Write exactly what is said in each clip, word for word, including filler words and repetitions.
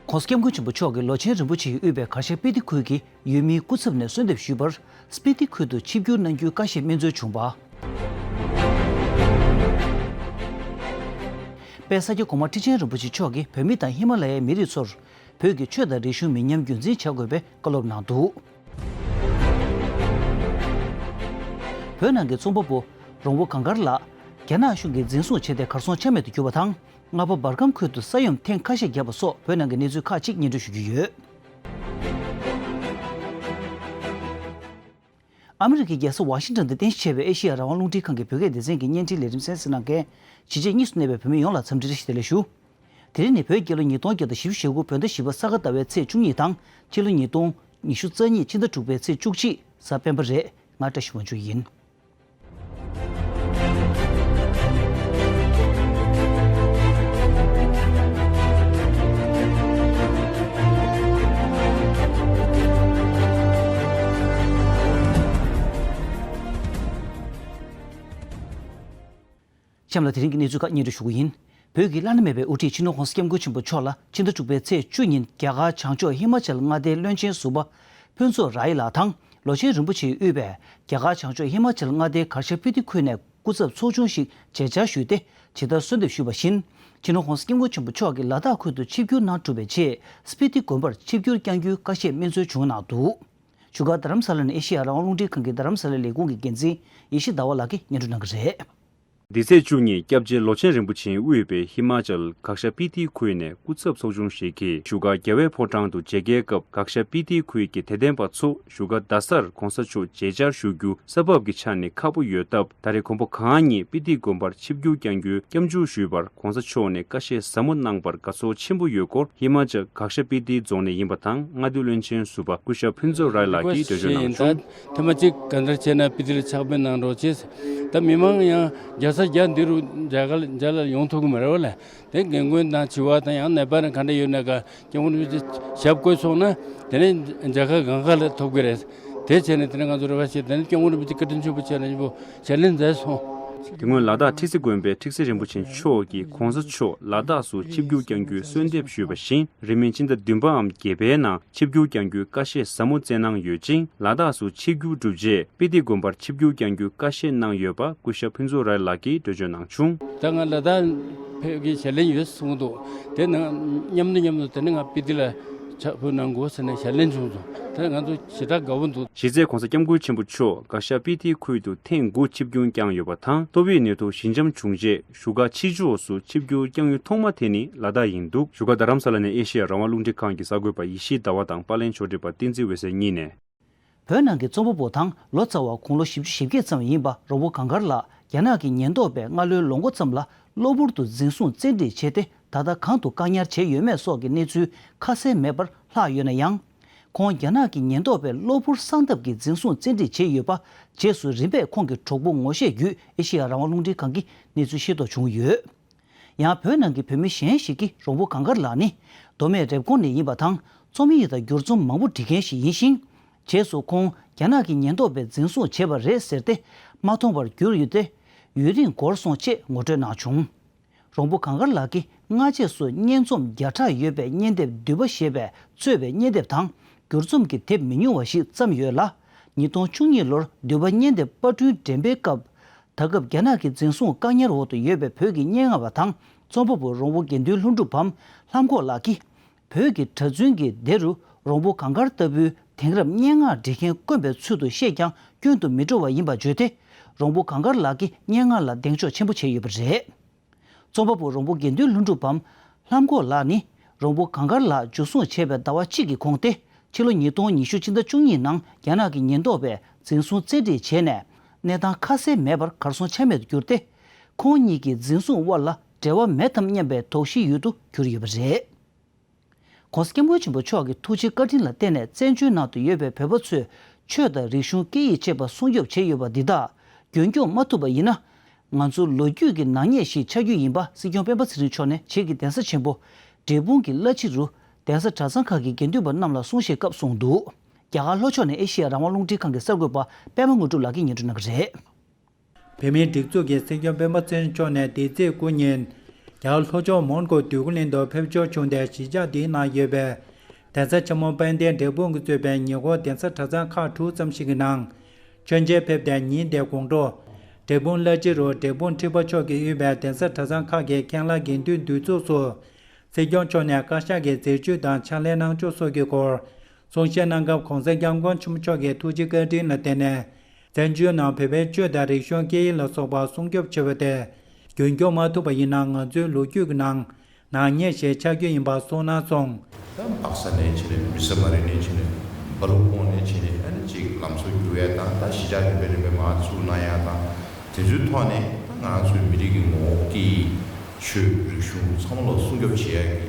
༸གོང་ས་༸སྐྱབས་མགོན་ཆེན་པོ་མཆོག་གིས་ལོ་ཆེན་རིན་པོ་ཆེ་ཡིས་དབུས་པའི་གར་ཞ་སྤི་ཏི་ཁུལ་གྱི་ཡུལ་མིའི་སྐུ་ཚབ་ནས་གསོལ་འདེབས་ཞུས་པར། སྤི་ཏི་ཁུལ་དུ་ཆིབས་བསྒྱུར་གནང་རྒྱུའི་བཀའ་བཞེས་སྨིན་སྩོལ་བྱུང་བ། དཔལ་ས་སྐྱ་གོང་མ་ཁྲི་ཆེན་རིན་པོ་ཆེ་མཆོག་གིས་བོད་མི་དང་ཧི་མ་ལ་ཡའི་མི་རིགས་ཚོར། བོད་ཀྱི་ཆོས་དང་རིག་གཞུང་མི་ཉམས་རྒྱུན་འཛིན་བྱ་དགོས་པའི་བཀའ་སློབ་གནང་འདུག་བོད་ནང་གི་རྩོམ་པ་པོ་རོང་བོ་གངས་དཀར་ལགས། རྒྱ་ནག་གཞུང་གིས་འཛིན་བཟུང་བྱས་ཏེ་གར་སོང་ཆ་མེད་དུ་གྱུར་བ་དང་། རྔ་པ་འབར་ཁམས་ཁུལ་དུ་ས་ཡོམ་ཐེངས་ཁ་ཤས་བརྒྱབ་པ་སོགས་བོད་ནང་གི་གནས་ཚུལ་ཁག་ཅིག་སྙན་སྒྲོན་ཞུ་རྒྱུ་ཡོད། ཨ་མི་རི་ཀའི་རྒྱལ་ས་ཝ་ཤིང་ཊོན་དུ་རྟེན་གཞི་བྱས་པའི་ཨེ་ཤེ་ཡ་རང་དབང་རླུང་འཕྲིན་ཁང་གི་བོད་སྐད་སྡེ་ཚན་གྱི་བརྙན་འཕྲིན་ལས་རིམ་གསན་གཟིགས་གནང་མཁན་གཞིས་བྱེས་གཉིས་སུ་གནས་པའི་བོད་མི་ཡོངས་ལ་འཚམས་འདྲི་བཀྲ་ཤིས་བདེ་ལེགས་ཞུ། དེ་རིང་ནི་བོད་རྒྱལ་ལོ་ཉིས་སྟོང་བརྒྱ་དང་བཞི་བཅུ་ཞེ་དགུ་བོད་ཟླ་བཞི་པ་ས་ག་ཟླ་བའི་ཚེས་བཅུ་གཉིས་དང་ཕྱི་ལོ་ཉིས་སྟོང་ཉི་ཤུ་རྩ་གཉིས་ཕྱི་ཟླ་དྲུག་པའི་ཚེས་བཅུ་གཅིག་གཟའ་སྤེན་པ་རེད། ང་བཀྲ་ཤིས་དབང་ཕྱུག་ཡིན། གཤམ་ལ་དེ་རིང་གི་གནས་ཚུལ་ཁག་སྙན་སྒྲོན་ཞུ་གི་ཡིན། བོད་ཀྱི་བླ་ན་མེད་པའི་དབུ་ཁྲིད་སྤྱི་ནོར་༸གོང་ས་༸སྐྱབས་མགོན་ཆེན་པོ་མཆོག་ལ་ཕྱི་ཟླ་དྲུག་པའི་ཚེས་བཅུ་ཉིན་རྒྱ་གར་བྱང་ཕྱོགས་ཧི་མ་ཅལ་མངའ་སྡེའི་བློན་ཆེན་ཟུར་པ་ཕུན་ཚོགས་རའི་ལགས་དང་། ལོ་ཆེན་རིན་པོ་ཆེས་དབུས་པའི་རྒྱ་གར་བྱང་ཕྱོགས་ཧི་མ་ཅལ་མངའ་སྡེའི་གར་ཞ་སྤི་ཏི་ཁུལ་ནས་སྐུ་ཚབ་ཚོགས་ཆུང་ཞིག་མཇལ་བཅར་ཞུས་ཏེ། ཇི་ལྟར་གསོལ་འདེབས་ཞུས་པ་བཞིན། སྤྱི་ནོར་༸གོང་ས་༸སྐྱབས་མགོན་ཆེན་པོ་མཆོག་གིས་ལ་དྭགས་ཁུལ་དུ་ཆིབས་བསྒྱུར་གནང་གྲུབ་པའི་ཆེད་སྤི་ཏི་དགོན་པར་ཆིབས་བསྒྱུར་བསྐྱང་རྒྱུའི་བཀའ་བཞེས་སྨིན་སྩོལ་བྱུང་གནང་འདུག་བཞུགས་སྒར་རྡ་རམ་ས་ལ་ནས་ཨེ་ཤེ་ཡ་རང་དབང་རླུང་འཕྲིན་ཁང་གི་རྡ་རམ་ས་ལའི་ལས་ཁུངས་ཀྱི་འགན་འཛིན་ཡེ་ཤེས་ཟླ་བ་ལགས་ཀྱིས་སྙན་སྒྲོན་གནང་གི་རེད། འདི་ཚེས་བཅུ་གཉིས་སྐྱབས་རྗེ་ལོ་ཆེན་རིན་པོ་ཆེས་དབུས་པའི་ཧི་མ་ཅལ་གྷག་ཤ་སྤི་ཏི་ཁུལ་ནས་སྐུ་ཚབ་ཚོགས་ཆུང་ཞིག་གིས་བཞུགས་སྒར་རྒྱལ་བའི་ཕོ་བྲང་དུ་མཇལ་ཁའི་སྐབས། གྷག་ཤ་སྤི་ཏི་ཁུལ་གྱི་དད་ལྡན་པ་ཚོ་བཞུགས་སྒར་རྡ་སར་༸གོང་ས་མཆོག་མཇལ་བཅར་ཞུ་རྒྱུ་ས་བབ་ཀྱི་ཆ་ནས་ཁག་པོ་ཡོད་སྟབས། ད་རེས་མགོན་པོ་གང་ཉིད་སྤི་ཏི་དགོན་པར་ཆིབས་བསྒྱུར་བསྐྱང་རྒྱུའི་སྐྱབས་འཇུག་ཞུས་པར་༸གོང་ས་མཆོག་ནས་བཀའ་བཞེས་ཟབ་མོ་གནང་བར་དགའ་ཚོར་ཆེན་པོ་ཡོད་སྐོར། ཧི་མ་ཅལ་གྷག་ཤ་སྤི་ཏི་རྫོང་ནས་ཡིན་པ་དང་། མངའ་སྡེའི་བློན་ཆེན་ཟུར་པ་སྐུ་ཞབས་ཕུན་ཚོགས་རའི་ལགས་ཀྱིས་འགྲེལ་བརྗོད་གནང་བྱུང་། ད་ཐེངས་མ་གཅིག་གང་ལྟར་བྱས་ན་སྤི་ཏི་ལ་ཕྱག་དཔེ་གནང་རོགས་བྱེད། ད་མི་མང་ཡང་བརྒྱ་ཆ་བརྒྱ་འདི་རུ་མཇལ་ཁ་མཇལ་ལ་ཡོང་ཐུབ་ཀྱི་མ་རེད་བ་ལ། དེ་རྒན་རྒོན་དང་བྱིས་པ་དང་ཡང་ནད་པ་རེ་ག་འདྲ་ཡོད་ན་ག་སྐྱབས་མགོན་རིན་པོ་ཆེ་ཞབས་བཀོད་སོང་ན། དེ་ནས་མཇལ་ཁ་གང་ག་ལ་ཐོབ་ཀྱི་རེད། དེ་བྱས་ནས་དེ་ནས་ང་ཚོ་རེ་བ་བྱས། དེ་ནས་སྐྱབས་མགོན་རིན་པོ་ཆེ་བཀའ་དྲིན་ཆེན་པོ་བྱས་ནས་ཡིན་པོ་ཞལ་ལན་མཛད་སོང་། དེ་སྔོན་ལ་དྭགས་ཁྲི་སྲིད་དགོན་པའི་ཁྲི་ཟུར་རིན་པོ་ཆེ་མཆོག་གིས་༸གོང་ས་མཆོག་ལ་དྭགས་སུ་ཆིབས་བསྒྱུར་བསྐྱང་རྒྱུའི་གསོལ་འདེབས་ཞུས་པ་བཞིན། རིང་མིན་སྤྱི་ཟླ་བདུན་པའམ་བརྒྱད་པའི་ནང་ཆིབས་བསྒྱུར་བསྐྱང་རྒྱུའི་བཀའ་བཞེས་ཟབ་མོ་བསྩལ་གནང་ཡོད་ཅིང་། ལ་དྭགས་སུ་ཆིབས་བསྒྱུར་གྲུབ་རྗེས་སྤི་ཏི་དགོན་པར་ཆིབས་བསྒྱུར་བསྐྱང་རྒྱུའི་བཀའ་བཞེས་གནང་ཡོད་པ་སྐུ་ཞབས་ཕུན་ཚོགས་རའི་ལགས་ཀྱིས་འགྲེལ་བརྗོད་གནང་བྱུང་། ད་ང་ལ་དྭགས་ཕེབས་ཀྱི་ཞལ་ལན་ཡོད་གསུངས་འདུག་དེ་ནང་མཉམ་དུ་མཉམ་དུ་དེ་ནས་ང་སྤི་ཏི་ལ་ཕྱག་ཕུལ་གནང་དགོས་ཟེར་ནས་ཞལ་ལན་བྱུང་སོང་། དེ་ང་ཚོ་ཞེ་དྲག་དགའ་བོ་འདུག་གཞི་རྩའི་༸གོང་ས་༸སྐྱབས་མགོན་ཆེན་པོ་མཆོག་གྷག་ཤ་སྤི་ཏི་ཁུལ་དུ་ཐེངས་དགུ་ཆིབས་བསྒྱུར་བསྐྱངས་ཡོད་པ་དང་། ཏོག་དབྱིབས་ནད་དུག་ཞི་འཇམ་བྱུང་རྗེས་བཞུགས་སྒར་ཕྱི་ཕྱོགས་སུ་ཆིབས་བསྒྱུར་བསྐྱངས་ཡུལ་ཐོག་མ་དེ་ནི་ལ་དྭགས་ཡིན་འདུག་བཞུགས་སྒར་རྡ་རམ་ས་ལ་ནས་ཨེ་ཤེ་ཡ་རང་དབང་རླུང་འཕྲིན་ཁང་གི་གསར་འགོད་པ་ཡེ་ཤེས་ཟླ་བ་དང་པར་ལེན་ཕྱོགས་སྒྲིག་པ་བསྟན་འཛིན་འོད་ཟེར་གཉིས་ནས། བོད་ནང་གི་རྩོམ་པ་པོ་དང་ལོ་ཙཱ་བ་དགུང་ལོ་བཞི་བཅུ་ཞེ་བརྒྱད་ཙམ་ཡིན་པ་རོང་བོ་གངས་དཀར་ལགས། རྒྱ་ནག་གི་ཉེན་རྟོག་པས་སྔ་ལོའི་ལོ་མགོ་ཙམ་ལ་གློ་བུར་དུ་འཛིན་བཟུང་བཙན་ཁྲིད་བྱས་ཏེ། ད་ལྟ་གང་དུ་བཀག་ཉར་བྱས་ཡོད་མེད་སོགས་ཀྱི་གནས་ཚུལ་ཁ་གསལ་མེད་པར་ལྷག་ཡོད་ན་ཡང་། ཁོང་རྒྱ་ནག་གི་ཉེན་རྟོག་པས་གློ་བུར་གསང་སྟབས་ཀྱིས་འཛིན་བཟུང་བཙན་ཁྲིད་བྱས་ཡོད་པ། རྗེས་སུ་རིམ་པས་ཁོང་གི་གྲོགས་པོ་ངོ་ཤེས་བརྒྱུད་ཨེ་ཤེ་ཡ་རང་དབང་རླུང་འཕྲིན་ཁང་གིས་གནས་ཚུལ་ཤེས་རྟོགས་བྱུང་ཡོད། ཡང་བོད་ནང་གི་བོད་མི་གཞན་ཞིག་གིས་རོང་བོ་གངས་དཀར་ལགས་ནི་མདོ་སྨད་རེབ་གོང་ནས་ཡིན་པ་དང་། རྩོམ་ཡིག་དང་བསྒྱུར་རྩོམ་མང་པོ་འབྲི་མཁན་ཞིག་ཡིན་ཞིང་། རྗེས་སུ་ཁོང་རྒྱ་ནག་གི་ཉེན་རྟོག་པས་འཛིན་བཟུང་བྱས་པ་རེད་ཟེར་ཏེ། མ་མཐོང་བར་གྱུར་ཡོད་དེ། ཡུན་རིང་འགོར་སོང་ཅེས་ངོ་སྤྲོད་གནང་བྱུང་། རོང་བོ་གངས་དཀར་ལགས་ཀྱིས་སྔ་རྗེས་སུ་སྙན་རྩོམ་བརྒྱ་ཕྲག་ཡོད་པའི་སྙན་དེབ་འདུས་པ་ཞེས་པའི་གཙོས་པའི་སྙན་དེབ་དང་། བསྒྱུར་རྩོམ་གྱི་དེབ་མི་ཉུང་བ་ཞིག་བརྩམས་ཡོད་ལ། ཉིས་སྟོང་བཅུ་གཉིས་ལོར་འདུས་པ་སྙན་དེབ་པར་སྐྲུན་འགྲེམས་སྤེལ་སྐབས། ད་སྐབས་རྒྱ་ནག་གི་འཛིན་བཟུང་བཀག་ཉར་འོག་ཏུ་ཡོད་པའི་བོད་ཀྱི་སྙན་ངག་པ་དང་རྩོམ་པ་པོ་རོང་བོ་དགེ་འདུན་ལྷུན་གྲུབ་བམ་ལྷམ་གོག་ལགས་ཀྱིས། བོད་ཀྱི་གྲྭ་བཙུན་གྱི་སྡེ་རུ་རོང་བོ་གངས་དཀར་ལྟ་བུའི་དེང་རབས་སྙན་ངག་འབྲི་མཁན་དཀོན་པའི་ཚུལ་དུ་བཤད་ཀྱང་སྐྱོན་དུ་མི་འགྲོ་བ་ཡིན་པ་བརྗོད་དེ། རོང་བོ་གངས་དཀར་ལགས་ཀྱི་སྙན་ངག་ལ་གདེང་འཇོག་ཆེན་པོ་བྱས་ཡོད་པ་རེད། རྩོམ་པ་པོ་རོང་བོ་དགེ་འདུན་ལྷུན་གྲུབ་བམ་ལྷམ་གོག་ལགས་ནི། རོང་བོ་གངས་དཀར་ལགས་འཇུ་བཟུང་བྱས་པའི་ཟླ་བ་གཅིག་གི་གོང་སྟེ། ཕྱི་ལོ་ཉིས་སྟོང་ཉི་ཤུ་ཕྱི་ཟླ་བཅུ་གཉིས་ནང་རྒྱ་ནག་གི་ཉེན་རྟོག་པས་འཛིན་བཟུང་བཙན་ཁྲིད་བྱས་ནས། གནས་སྟངས་ཁ་གསལ་མེད་པར་གར་སོང་ཆ་མེད་དུ་གྱུར་ཏེ། ཁོང་གཉིས་ཀྱི་འཛིན་བཟུང་དབར་ལ་འབྲེལ་བ་མེད་དམ་སྙམ་པའི་དོགས་གཞིའི་ཡུལ་དུ་གྱུར་ཡོད་པ་རེད། ༸གོང་ས་༸སྐྱབས་མགོན་ཆེན་པོ་མཆོག་གི་ཐུགས་རྗེ་བཀའ་དྲིན་ལ་བརྟེན་ནས་བཙན་བྱོལ་ནང་དུ་ཡོད་པའི་བོད་པ་ཚོས་ཆོས་དང་རིག་གཞུང་སྐད་ཡིག་བཅས་པ་སྲུང་སྐྱོབ་བྱས་ཡོད་པ་འདི་དག་རྒྱུན་སྐྱོང་མ་ཐུབ་པ་ཡིན་ན། ང་ཚོ་ལོ་རྒྱུས་ཀྱི་ནག་ཉེས་ཤིག་ཆགས་རྒྱུ་ཡིན་པ་སྲིད་སྐྱོང་སྤེན་པ་ཚེ་རིང་མཆོག་ནས་བྱེས་ཀྱི་གདན་ས་ཆེན་པོ་འབྲས་སྤུངས་ཀྱི་བླ་སྤྱི་རུ་གདན་ས་གྲྭ་ཚང་ཁག་གི་དགེ་འདུན་པ་རྣམས་ལ་གསུང་བཤད་སྐབས་གསུངས་འདུག་རྒྱ་གར་ལྷོ་ཕྱོགས་ནས་ཨེ་ཤེ་ཡ་རང་དབང་རླུང་འཕྲིན་ཁང་གི་གསར་འགོད་པ་པད་མ་དངོས་གྲུབ་ལགས་ཀྱིས་སྙན་སྒྲོན་གནང་གི་རེད། བོད་མིའི་སྒྲིག་འཛུགས་ཀྱི་སྲིད་སྐྱོང་སྤེན་པ་ཚེ་རིང་མཆོག་ནས་འདི་ཚེས་དགུ་ཉིན། རྒྱ་གར་ལྷོ་ཕྱོགས་མོན་གྷོ་འདོད་རྒུ་གླིང་དུ་ཕེབས་འབྱོར་བྱུང་སྟེ་གཞིས་ཆགས་འདིའི་ནང་ཡོད་པའི་གདན་ས་ཆེན་མོ་དཔལ་ལྡན་འབྲས་སྤུངས་ཀྱིས་གཙོས་པའི་ཉེ་འཁོར་གདན་ས་གྲྭ་ཚང་ཁག་དྲུག་ཙམ་ཞིག་གི་ནང་མཆོད་མཇལ་ཕེབས་ཏེ། ཉིན་དེའི་དགོང་དྲོ་འབྲས་སྤུངས་བླ་སྤྱི་རུ་འབྲས་སྤུངས་ཁྲི་པ་མཆོག་གིས་དབུས་པའི་གདན་ས་གྲྭ་ཚང་ཁག་གི་མཁན་བླ་དགེ་འདུན་འདུས་ཚོགས་སུ། སྲིད་སྐྱོང་མཆོག་ནས་བཀའ་ཤག་གི་མཛད་བྱུས་དང་ཕྱག་ལས་གནང་ཕྱོགས་སོགས་ཀྱི་སྐོར་གསུང་བཤད་གནང་སྐབས། ༸གོང་ས་༸སྐྱབས་མགོན་ཆེན་པོ་མཆོག་གི་ཐུགས་རྗེ་བཀའ་དྲིན་ལ་བརྟེན་ནས། བཙན་བྱོལ་ནང་བོད་པའི་ཆོས་དང་རིག་གཞུང་སྐད་ཡིག་ལ་སོགས་པ་སྲུང་སྐྱོབ་བྱེད་པ་དེ་རྒྱུན་སྐྱོང་མ་ཐུབ་པ་ཡིན་ན། ང་ཚོའི་ལོ་རྒྱུས་ཀྱི་ནང་ནག་ཉེས་ཤིག་ཆགས་རྒྱུ་ཡིན་པ་གསུངས་གནང་སོང་། ད་སྦག་ས་ནས་བྱས་ནས། མི་ས་མ་རི་ནས་བྱས་ནས། སྦ་ལུ་ཀོང་ནས་བྱས་ནས། ཨ་ནི་ཅིག་ལམ་བཟོ་བསྒྱུར་ཡ་དང་། ད་གཞིས་ཆགས་རིམ་པས་རིམ་པས་མར་ཚུར་གནང་ཡ་དང་། དེ་ཚོའི་ཐོག་ནས་ད་ང་ཚོའི་མི་རིགས་ཀྱི་ངོ་བོ། སྐད་ཡིག་ཆོས། རིག་གཞུང་ཚང་མ་ལ་སྲུང་སྐྱོབ་བྱེད་ཡ་གི།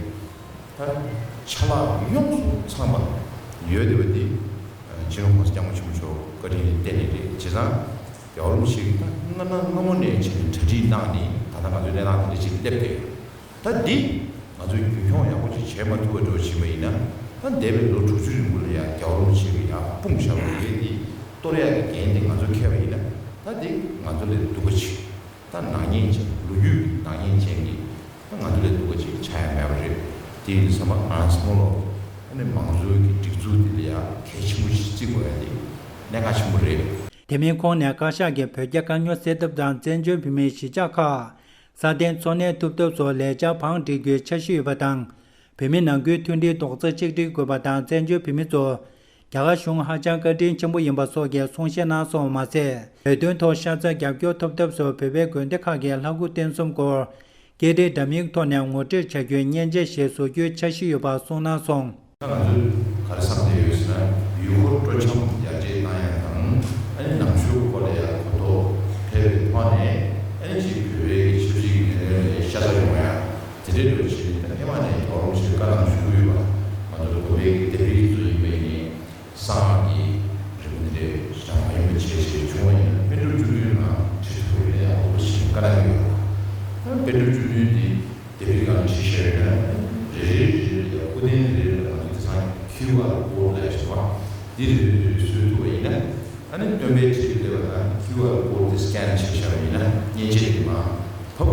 ད་ཆ་ལག་ཡོངས་སུ་ཚང་བ་ཡོད་བསྡད་པ་འདི་སྤྱི་ནོར་༸གོང་ས་༸སྐྱབས་མགོན་ཆེན་པོ་མཆོག་བཀའ་དྲིན་ལ་བརྟེན་ནས་རེད། བྱས་ཙང་རྒྱལ་བ་རིན་པོ་ཆེ་གིས་ད་སྔ་ན་སྔ་མོ་ནས་བྱས་ནས་གྲ་སྒྲིག་གནང་ནས། ད་ལྟ་ང་ཚོའི་གནས་སྟངས་དེ་འདྲ་ཅིག་སླེབས་བསྡད་ཡོད། ད་འདི་ང་ཚོས་རྒྱུན་འཁྱོངས་ཡག་པོ་ཅིག་བྱས་མ་ཐུབ་པ་འདྲ་བོ་བྱས་པ་ཡིན་ན། ད་འདས་པའི་ལོ་དྲུག་ཅུ་རིང་པོ་ལ་ཡ་རྒྱལ་བ་རིན་པོ་ཆེ་གིས་ཡར་སྤུངས་བཞག་པ་ཡོད་དེ། གཏོར་ཡག་གི་འགན་དེ་ང་ཚོས་འཁྱེར་བ་ཡིན་ན། ད་འདི་ང་ཚོ་ལས་སྡུག་པ་ཅིག་ད་ནག་ཉེས་ཅན། ལོ་རྒྱུས་ཀྱི་ནག་ཉེས་ཅན་གྱི། ད་ང་ཚོ་ལས་སྡུག་པ་ཅིག་ཆགས་ཡ་མེད་པ་རེད། དེ་ཡིན་དུས་ཙམ་པ་ང་ཚོ་ལོ། ཨ་ནི་མང་གཙོའི་གི་སྒྲིག་འཛུགས་འདི་ལ་ཡ་གལ་ཆེན་པོ་ཞིག་བརྩི་དགོས་ཡ་དེ་གནད་འགག་ཆེན་པོ་རེད། དེ་མིན་ཁོང་ནས་བཀའ་ཤག་གིས་བོད་རྒྱ་དཀའ་རྙོག་སེལ་ཐབས་དང་། བཙན་བྱོལ་བོད་མིའི་གཞིས་ཆགས་ཁག་སྲ་བརྟན་འཚོ་གནས་ཐུབ་ཐབས་སུ་ལས་འཆར་བང་སྒྲིག་རྒྱུའི་འཆར་གཞི་ཡོད་པ་དང་། བོད་མི་ནང་ཁུལ་མཐུན་སྒྲིལ་རྡོག་རྩ་གཅིག་སྒྲིལ་དགོས་པ་དང་། བཙན་བྱོལ་བོད་མི་ཚོ་རྒྱ་གར་གཞུང་ཧ་ཅང་བཀའ་དྲིན་ཆེན་པོ་ཡིན་པ་སོགས་ཀྱི་གསུང་བཤད་གནང་སོང་བ་མ་ཟད། བོད་དོན་ཐོག་ཤ་ཚ་རྒྱབ་སྐྱོར་ཐོབ་ཐབས་སུ་བོད་པའི་དགོན་སྡེ་ཁག་གི་ལྷ་སྐུ་རྟེན་གསུམ་སྐོར་སྐད་འཕྲིན་འདྲ་མིན་ཐོག་ནས་ངོ་སྤྲོད་བྱ་རྒྱུའི་མཉེན་ཆས་ཞིག་བཟོ་རྒྱུའི་འཆར་གཞི་ཡོད་པ་གསུངས་གནང་སོང་། ང་ཚོས་ག་རེ་བསམ་བསྡད་ཡོད་ཟེར་ན། ཡུལ་སྐོར་སྤྲོ་འཆམ་ཡར་རྒྱས་གཏོང་ཡ་དང་། ཨ་ནི་ནང་ཆོས་སྐོར་ལ་ཡ་གོ་རྟོགས་འཕེལ་བའི་ཐོག་ནས། ཨ་ནི་ཅིག་བོད་པའི་གི་ཆབ་སྲིད་ཀྱི་ལས་དོན་ལ་ཤ་ཚ་ཡོང་ཡ། དེ་འདྲའི་འགྲོ་བྱེད་ད་ཧེ་མ་ནས་རྒྱལ་བ་རིན་པོ་ཆེས་བཀའ་གནང་བཞུགས་ཡོད་པ། ང་ཚོ་བོད་པའི་གི་སྡེ་སྲིད་ཚོ་ཡིན་པ་ཡིན་ནའི། གསང་སྔགས་ཀྱི་རིམ་འདི་འདྲའི་ཞང་མ་ཡིན་པ་བྱས་བྱས་བྱུང་བ་ཡིན་ན། པཎ་གྲུབ་བཅུ་བདུན་ནང་ཁྲིད་ཐུབ་པ་ཡིན་ན་ཡག་པོ་ཞིག་བཀའ་གནང་གི་ཡོད། པཎ་གྲུབ་བཅུ་བདུན་འདི་སྡེ་སྲིད་སྒང་ཁྲིད་བཞག་ཡོད་ན། རེ་རེ་རེ་རེ་ལ་སྐུ་རྟེན་རེ་རེ་ལ་ང་ཚོ་དེང་སང་ཁིའུ་ཨར་ཀོཌ་ལབ་ཡ་ཞིག་འདུག་པ། འདི་རེ་རེ་རེ་རེ་བཟོས་ཐུབ་པ་ཡིན་ན། ཨ་ནི་སྟོན་པའི་ཁྲིད་ལས་པ་དང་ཁིའུ་ཨར་ཀོཌ་དེ་སི་ཀེན་བྱས་བཞག་པ་ཡིན་ན། མཉེན་ཆས་དེ་མར་ཕབ།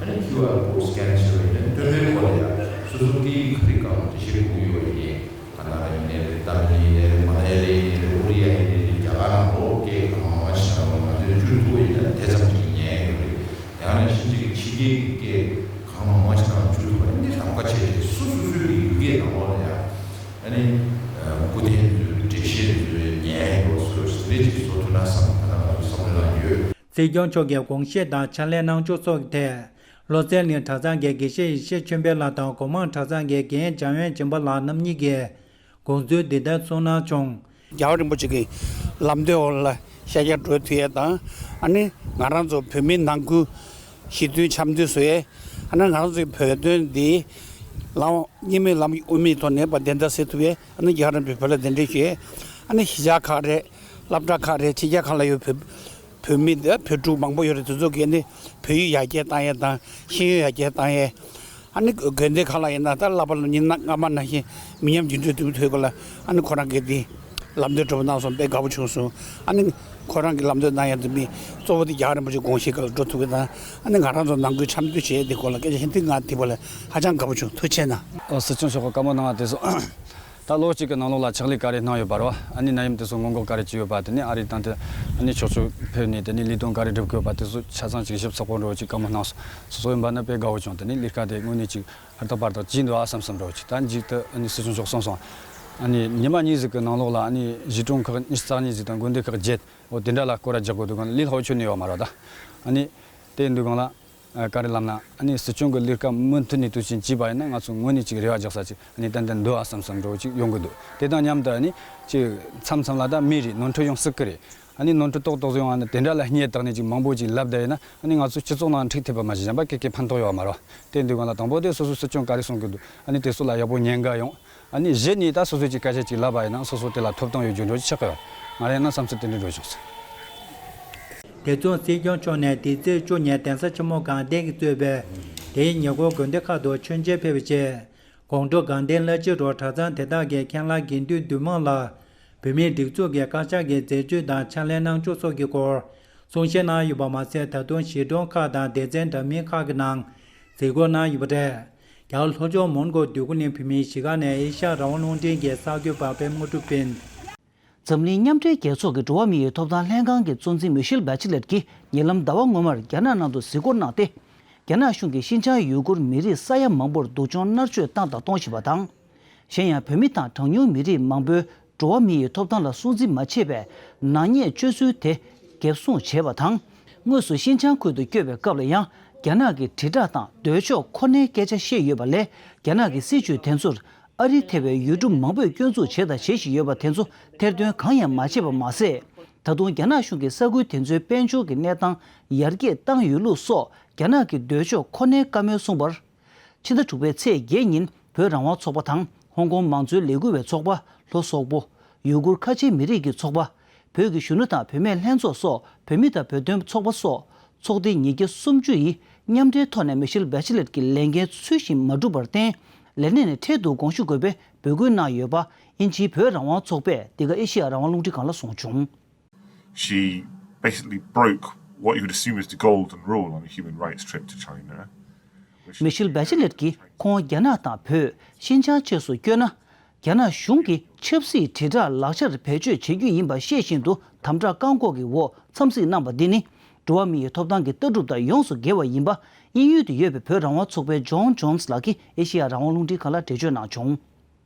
ཨ་ནི་ཁིའུ་ཨར་ཀོཌ་སི་ཀེན་བྱས་པ་ཡིན་ན། སྟོན་པའི་སྐོར་ལ་ཡ་སོ་སོ་སྐད་ཡིག་ག་རེ་སྒང་འགྲེལ་བཤད་དགོས་ཀྱི་ཡོད་པ་ཡིན་ནའི། ཁ་ན་ཌ་ཡིན་ནའི་རེད། ཏ་མིལ་ཡིན་ནའི་རེད། མ་ལ་ཡ་ལ་ཡིན་ནའི་རེད། ཨོ་རི་ཡ་ཡིན་ནའི་རེད། རྒྱ་གར་ནང་ལོགས་སྐད་གང་མང་མང་ཞིག་ནང་ལོགས་ང་ཚོས་བསྒྱུར་ཐུབ་པ་ཡིན་ན་དེ་ཙམ་གྱིས་ཉན་ཡོད་རེད། དེ་ག་ནང་བཞིན་གཅིག་གི་ཕྱི་རྒྱལ་གྱི་སྐད་གང་མང་མང་ཞིག་ནང་བསྒྱུར་ཐུབ་པ་ཡིན་ན། གདམ་ག་བྱས་ཏེ་སོ་སོ་སོའི་གི་ཡུལ་སྐད་ནང་ལོགས་ལ་ཡ། ཨ་ནི་སྐུ་རྟེན་ཚོའི་འགྲེལ་བཤད་ཚོའི་ཉན་ཡ་བཟོ་འདྲ་ཅིག་བཟོ་ཐུབ་ན་བསམ། ད་ལྟ་ང་ཚོ་བསམ་བློ་བཏང་ཡོད། སྲིད་སྐྱོང་མཆོག་གིས་དགོངས་བཞེས་དང་ཕྱག་ལས་གནང་ཕྱོགས་སོགས་ཀྱི་ཐད། བློ་གསལ་གླིང་གྲྭ་ཚང་གི་དགེ་བཤེས་ཡེ་ཤེས་ཆོས་འཕེལ་ལགས་དང་སྒོ་མང་གྲྭ་ཚང་གི་རྒན་འཇམ་དབྱངས་སྦྱིན་པ་ལགས་རྣམ་གཉིས་ཀྱིས་དགོངས་ཚུལ་འདི་ལྟར་གསུངས་གནང་བྱུང་། རྒྱལ་བ་རིན་པོ་ཆེ་གི་ལམ་སྟོན་འོག་ལ་ཤར་རྒྱག་འགྲོ་ཐུབ་ཡས་དང་། ཨ་ནི་ང་རང་ཚོ་བོད་མི་ནང་ཁུལ་ཞི་མཐུན་འཆམ་མཐུན་བཟོ་ཡས། ཨ་ནི་ང་རང་ཚོའི་བོད་དོན་འདི་ལམ་གཉིས་མེད་ལམ་དབུ་མའི་ཐོག་ནས་བདེན་མཐའ་གསལ་ཐུབ་ཡས། ཨ་ནི་རྒྱལ་བ་རིན་པོ་ཆེ་བོད་ལ་གདན་འདྲེན་ཞུ་ཡས། ཨ་ནི་གཞིས་ཆགས་ཁག་རེད། སློབ་གྲྭ་ཁག་རེད། ཕྱི་རྒྱལ་ཁག་ལ་ཡོད་བོད་བོད་མི་དེ་བོད་ཕྲུག་མང་པོ་ཡོད་རེད། དེ་ཚོ་གིས་ནི་བོད་ཡིག་ཡར་རྒྱས་བཏང་ཡས་དང་། ཤེས་ཡོན་ཡར་རྒྱས་བཏང་ཡས། ཨ་ནི་དགོན་སྡེ་ཁག་ལ་ཡིན་ན་ད་བསླབ་པ་ལ་ཉིན་སྔ་མ་ནང་བཞིན་མི་ཉམས་རྒྱུན་འཁྱོངས་ཐུབ་ཐུབ་སྐོར་ལ། ཨ་ནི་ཁོ་རང་གིས་དེ་ལམ་སྟོན་གྲུབ་གནང་སོང་། དཔེ་དགའ་པོ་བྱུང་སོང་། ཨ་ནི་ཁོ་རང་གིས་ལམ་སྟོན་གནང་ཡས་དེ་མི་གཙོ་བོ་དེ་རྒྱལ་བ་རིན་པོ་ཆེ་དགོངས་བཞེས་སྒང་ལ་འགྲོ་ཐུབ་ཀྱི་དང་། ཨ་ནི་ང་རང་ཚོ་ནང་ཁུལ་འཆམ་མཐུན་བྱེད་ཡས་དེ་སྐོར་ལ་སྐད་ཆ་བཤད་དུས། ང་དེ་བ་ལ་ཧ་ཅང་དགའ་པོ་བྱུང་། ཐུགས་རྗེ་ཆེ་གནང་། ཨོ། སྲིད་སྐྱོང་མཆོག་གིས་བཀའ་མོལ་གནང་བ་དེ་ཚོ། ད་ལོ་གཅིག་གི་ནང་ལོགས་ལ་ཕྱག་ལས་ག་རེ་གནང་ཡོད་པ་རེད་བ། ཨ་ནི་ནད་ཡམས་དེ་ཚོ་སྔོན་འགོག་ག་རེ་བྱས་ཡོད་པ། དེ་ནས་ཨ་རི་དང་དེ་ཨ་ནི་ཕྱོགས་ཕྱོགས་ཕེབས་ནས་དེ་ནས་ལས་དོན་ག་རེ་སྒྲུབ་དགོས་པ་དེ་ཚོ་ཆ་ཚང་ཅིག་ཞིབ་ཚགས་པོ་འདྲ་བོ་ཅིག་བཀའ་མོལ་གནང་སོང་། སོ་སོ་ཡིན་པ་ན་དཔེ་དགའ་བོ་བྱུང་། དེ་ནས་ལས་ཀ་དེ་དངོས་གནས་ཅིག་ཧུར་ཐག་པར་ཐག་བྱས་འདུག་ཨ་བསམ་བསམ་འདྲ་བོ་ཅིག་ད་མཇུག་ཏུ་ཨ་ནི་སྲིད་སྐྱོང་མཆོག་གསུངས་སོང་། ཨ་ནི་ཉི་མ་གཉིས་ཟིག་གི་ནང་ལོགས་ལ་ཨ་ནི་གཞིས་གྲོང་ཁག་ཉི་ཤུ་རྩ་གཉིས་ཟིག་དང་དགོན་སྡེ་ཁག་བརྒྱད། འོ་དེ་འདྲ་ལ་སྐོར་ར་རྒྱག་དགོས་འདུག་ག་ལས་སླ་བོ་ཁྱོན་ནས་ཡོད་མ་རེད་ད། ཨ་ནི་དེ་འདུག་གང་ལ། ཨ། ག་རེ་ལབ་ན། ཨ་ནི་སྲིད་སྐྱོང་གི་ལས་ཀ་མུ་མཐུད་ནས་དུས་ཆེན་བྱས་པ་ཡིན་ན། ང་ཚོ་དངོས་གནས་ཅིག་རེ་བ་རྒྱག་ས་ཅིག་ཨ་ནི་ཏན་ཏན་འདུག་ཨ་བསམ་བསམ་འདྲ་བོ་ཅིག་ཡོང་གི་འདུག་དེ་དང་མཉམ་དུ་ཨ་ནི་ཅིག་མཚམས་མཚམས་ལ་ད་མི་རེད། ནོར་འཁྲུལ་ཡོང་སྲིད་ཀྱི་རེད། ཨ་ནི་ནོར་འཁྲུལ་ཏོག་ཏོག་ཡོང་། ཨ་ནི་དེ་འདྲ་ལ་སྙད་བཏགས་ནས་ཅིག་མང་པོ་ཅིག་ལབ་བསྡད་ཡིན་ན། ཨ་ནི་ང་ཚོ་སྤྱི་ཚོགས་ནང་འཁྲུག་ཐེབས་པ་མ་གཞི་གཞན་པ་ག་གེ་ཕན་ཐོགས་ཡོད་མ་རེད། དེ་འདུག་གང་ལ་དང་པོ་དེ་སོ་སོའི་སྲིད་སྐྱོང་ག་རེ་གསུང་གི་འདུག་ཨ་ནི་དེ་ཚོ་ལ་ཡག་པོ་ཉན་ག་ཡོང་། ཨ་ནི་གཞི་ནས་ད་སོ་སོས་ཅིག་སྐད་ཆ་ཅིག་ལབ་པ་ཡིན་ན་སོ་སོ་དེ་ལ་ཐོབ་ཐང་ཡོད་རྒྱུ་འདྲ་ཅིག་ཆགས་ཀྱི་ཡོད། ང་རང་ཡིན་ན་བསམ་ཚུལ་དེ་འདྲ་འདྲ་བྱུང་སོང་། དེ་མཚུངས་སྲིད་སྐྱོང་མཆོག་ནས་འདི་ཚེས་བཅུ་ཉིན་གདན་ས་ཆེན་མོ་དགའ་ལྡན་གྱིས་གཙོས་པའི་དེའི་ཉེ་འཁོར་དགོན་སྡེ་ཁག་ཏུ་མཆོད་མཇལ་ཕེབས་པའི་ཆེད། དགོང་དྲོ་དགའ་ལྡན་བླ་སྤྱི་རུ་གྲྭ་ཚང་དེ་དག་གི་མཁན་བླ་དགེ་འདུན་འདུས་མང་ལ། བོད་མིའི་སྒྲིག་འཛུགས་ཀྱི་བཀའ་ཤག་གི་མཛད་བྱུས་དང་ཕྱག་ལས་གནང་ཕྱོགས་སོགས་ཀྱི་སྐོར་གསུང་བཤད་གནང་ཡོད་པ་མ་ཟད། ད་དུང་གཞིས་གྲོང་ཁག་དང་སྡེ་ཚན་འདྲ་མིན་ཁག་གི་ནང་ གཟིགས་སྐོར་གནང་ཡོད་པ་རེད། རྒྱ་གར་ལྷོ་ཕྱོགས་མོན་གྷོ་འདོད་རྒུ་གླིང་བོད་མིའི་གཞིས་ཀ་ནས་ཨེ་ཤ་ཡ་རང་དབང་རླུང་འཕྲིན་གྱི་གསར་འགོད་པ་པད་མ་དངོས་གྲུབ་ཡིན། འཛམ་གླིང་མཉམ་འབྲེལ་རྒྱལ་ཚོགས་ཀྱི་འགྲོ་བ་མིའི་ཐོབ་ཐང་ལྷན་ཁང་གི་གཙོ་འཛིན་མི་ཤེལ་བྷ་ཆི་ལེད་ཀྱིས་ཉེ་ལམ་ཟླ་བ་སྔོན་མར་རྒྱ་ནག་ནང་དུ་གཟིགས་སྐོར་གནང་སྟེ། རྒྱ་ནག་གཞུང་གིས་ཤིན་ཅང་ཡུ་གུར་མི་རིགས་ས་ཡ་མང་པོར་སྡུག་སྦྱོང་མནར་གཅོད་བཏང་དང་གཏོང་བཞིན་པ་དང་། གཞན་ཡང་བོད་མི་དང་གྲངས་ཉུང་མི་རིགས་མང་པོའི་འགྲོ་བ་མི་ཡི་ཐོབ་ཐང་ལ་སྲུང་བརྩི་མ་བྱས་པའི་ནག་ཉེས་སྤྱོད་ཚུལ་དེ་འགེབས་སྲུང་བྱས་པ་དང་། དངོས་སུ་ཤིན་ཅང་ཁུལ་དུ་བསྐྱོད་པའི་སྐབས་ལ་ཡང་རྒྱ་ནག་གི་དྲིལ་བསྒྲགས་དང་འདོད་ཕྱོགས་ཁོ་ནའི་སྐད་ཆ་བཤད་ཡོད་པ་ལས། རྒྱ་ནག་གི་སྲིད་བྱུས་དེ་ཚོར་ཨ་རི་ཐེ་བའི་ཡུལ་གྲུ་མང་པོས་སྐྱོན་འཛུགས་བྱས་དང་བྱེད་བཞིན་ཡོད་པ་དེ་ཚོ་ཐེར་འདོན་གང་ཡང་མ་བྱས་པ་མ་ཟད། ད་དུང་རྒྱ་ནག་གཞུང་གིས་ས་ཁུལ་དེ་ཚོའི་དཔལ་འབྱོར་གྱི་གནས་སྟངས་ཡར་རྒྱས་བཏང་ཡོད་ལུགས་སོགས་རྒྱ་ནག་གི་འདོད་ཕྱོགས་ཁོ་ནའི་བཀའ་མོལ་གསུངས་པར། ཕྱི་ཟླ་དྲུག་པའི་ཚེས་བརྒྱད་ཉིན་བོད་རང་དབང་ཚོགས་པ་དང་ཧོང་ཀོང་མང་གཙོའི་ལས་འགུལ་བའི་ཚོགས་པ་ལྷོ་སོག་པོ། ཡུ་གུར་ཁ་ཆེའི་མི་རིགས་ཀྱི་ཚོགས་པ། བོད་ཀྱི་གཞོན་ནུ་དང་བུད་མེད་ལྷན་ཚོགས་སོགས་བོད་མི་དང་བོད་དོན་ཚོགས་པ་སོགས་ཚོགས་སྡེ་ཉིས་བརྒྱ་སུམ་ཅུ་ཡིས་མཉམ་འབྲེལ་ཐོག་ནས་མི་ཤེལ་བྷ་ཆི་ལེད་ཀྱི་ལས་འགན་ཚུལ་བཞིན་མ་འགྲུབ་པར་བརྟེན། ལས་གནས་ནས་ཁྲལ་བསྡུ་དགོངས་ཞུ་དགོས་པའི་འབོད་སྐུལ་གནང་ཡོད་པ་དབྱིན་ཇིའི་བོད་རང་དབང་ཚོགས་པས་འདི་ག་ཨེ་ཤེ་ཡ་རང་དབང་རླུང་འཕྲིན་ཁང་ལ་གསུངས་བྱུང་། She basically broke what you would assume is the golden rule on a human rights trip to China. Which is མི་ཤེལ་བྷ་ཆི་ལེད་ཀྱིས་ཁོང་རྒྱ་ནག་དང་བོད། ཤིན་ཅང་བཅས་སུ་བསྐྱོད་ན། རྒྱ་ནག་གཞུང་གིས་ཆབ་སྲིད་དྲིལ་བསྒྲགས་ལག་ཆར་བེད་སྤྱོད་བྱེད་རྒྱུ་ཡིན་པ་ཤེས་བཞིན་དུ་དམ་དྲག་བཀག་འགོག་གི་འོག་འཚམས་གཟིགས་གནང་པ་འདི་ནི། འགྲོ་བ་མིའི་ཐོབ་ཐང་གི་ལྟ་གྲུབ་དང་ཡོངས་སུ་འགལ་བ་ཡིན་པ་དབྱིན་ཡུལ་དུ་ཡོད་པའི་བོད་རང་དབང་ཚོགས་པའི་ཇོན་ཇོན་སི་ལགས་ཀྱིས་ཨེ་ཤེ་ཡ་རང་དབང་རླུང་འཕྲིན་ཁང་ལ་འགྲེལ་བརྗོད་གནང་བྱུང་།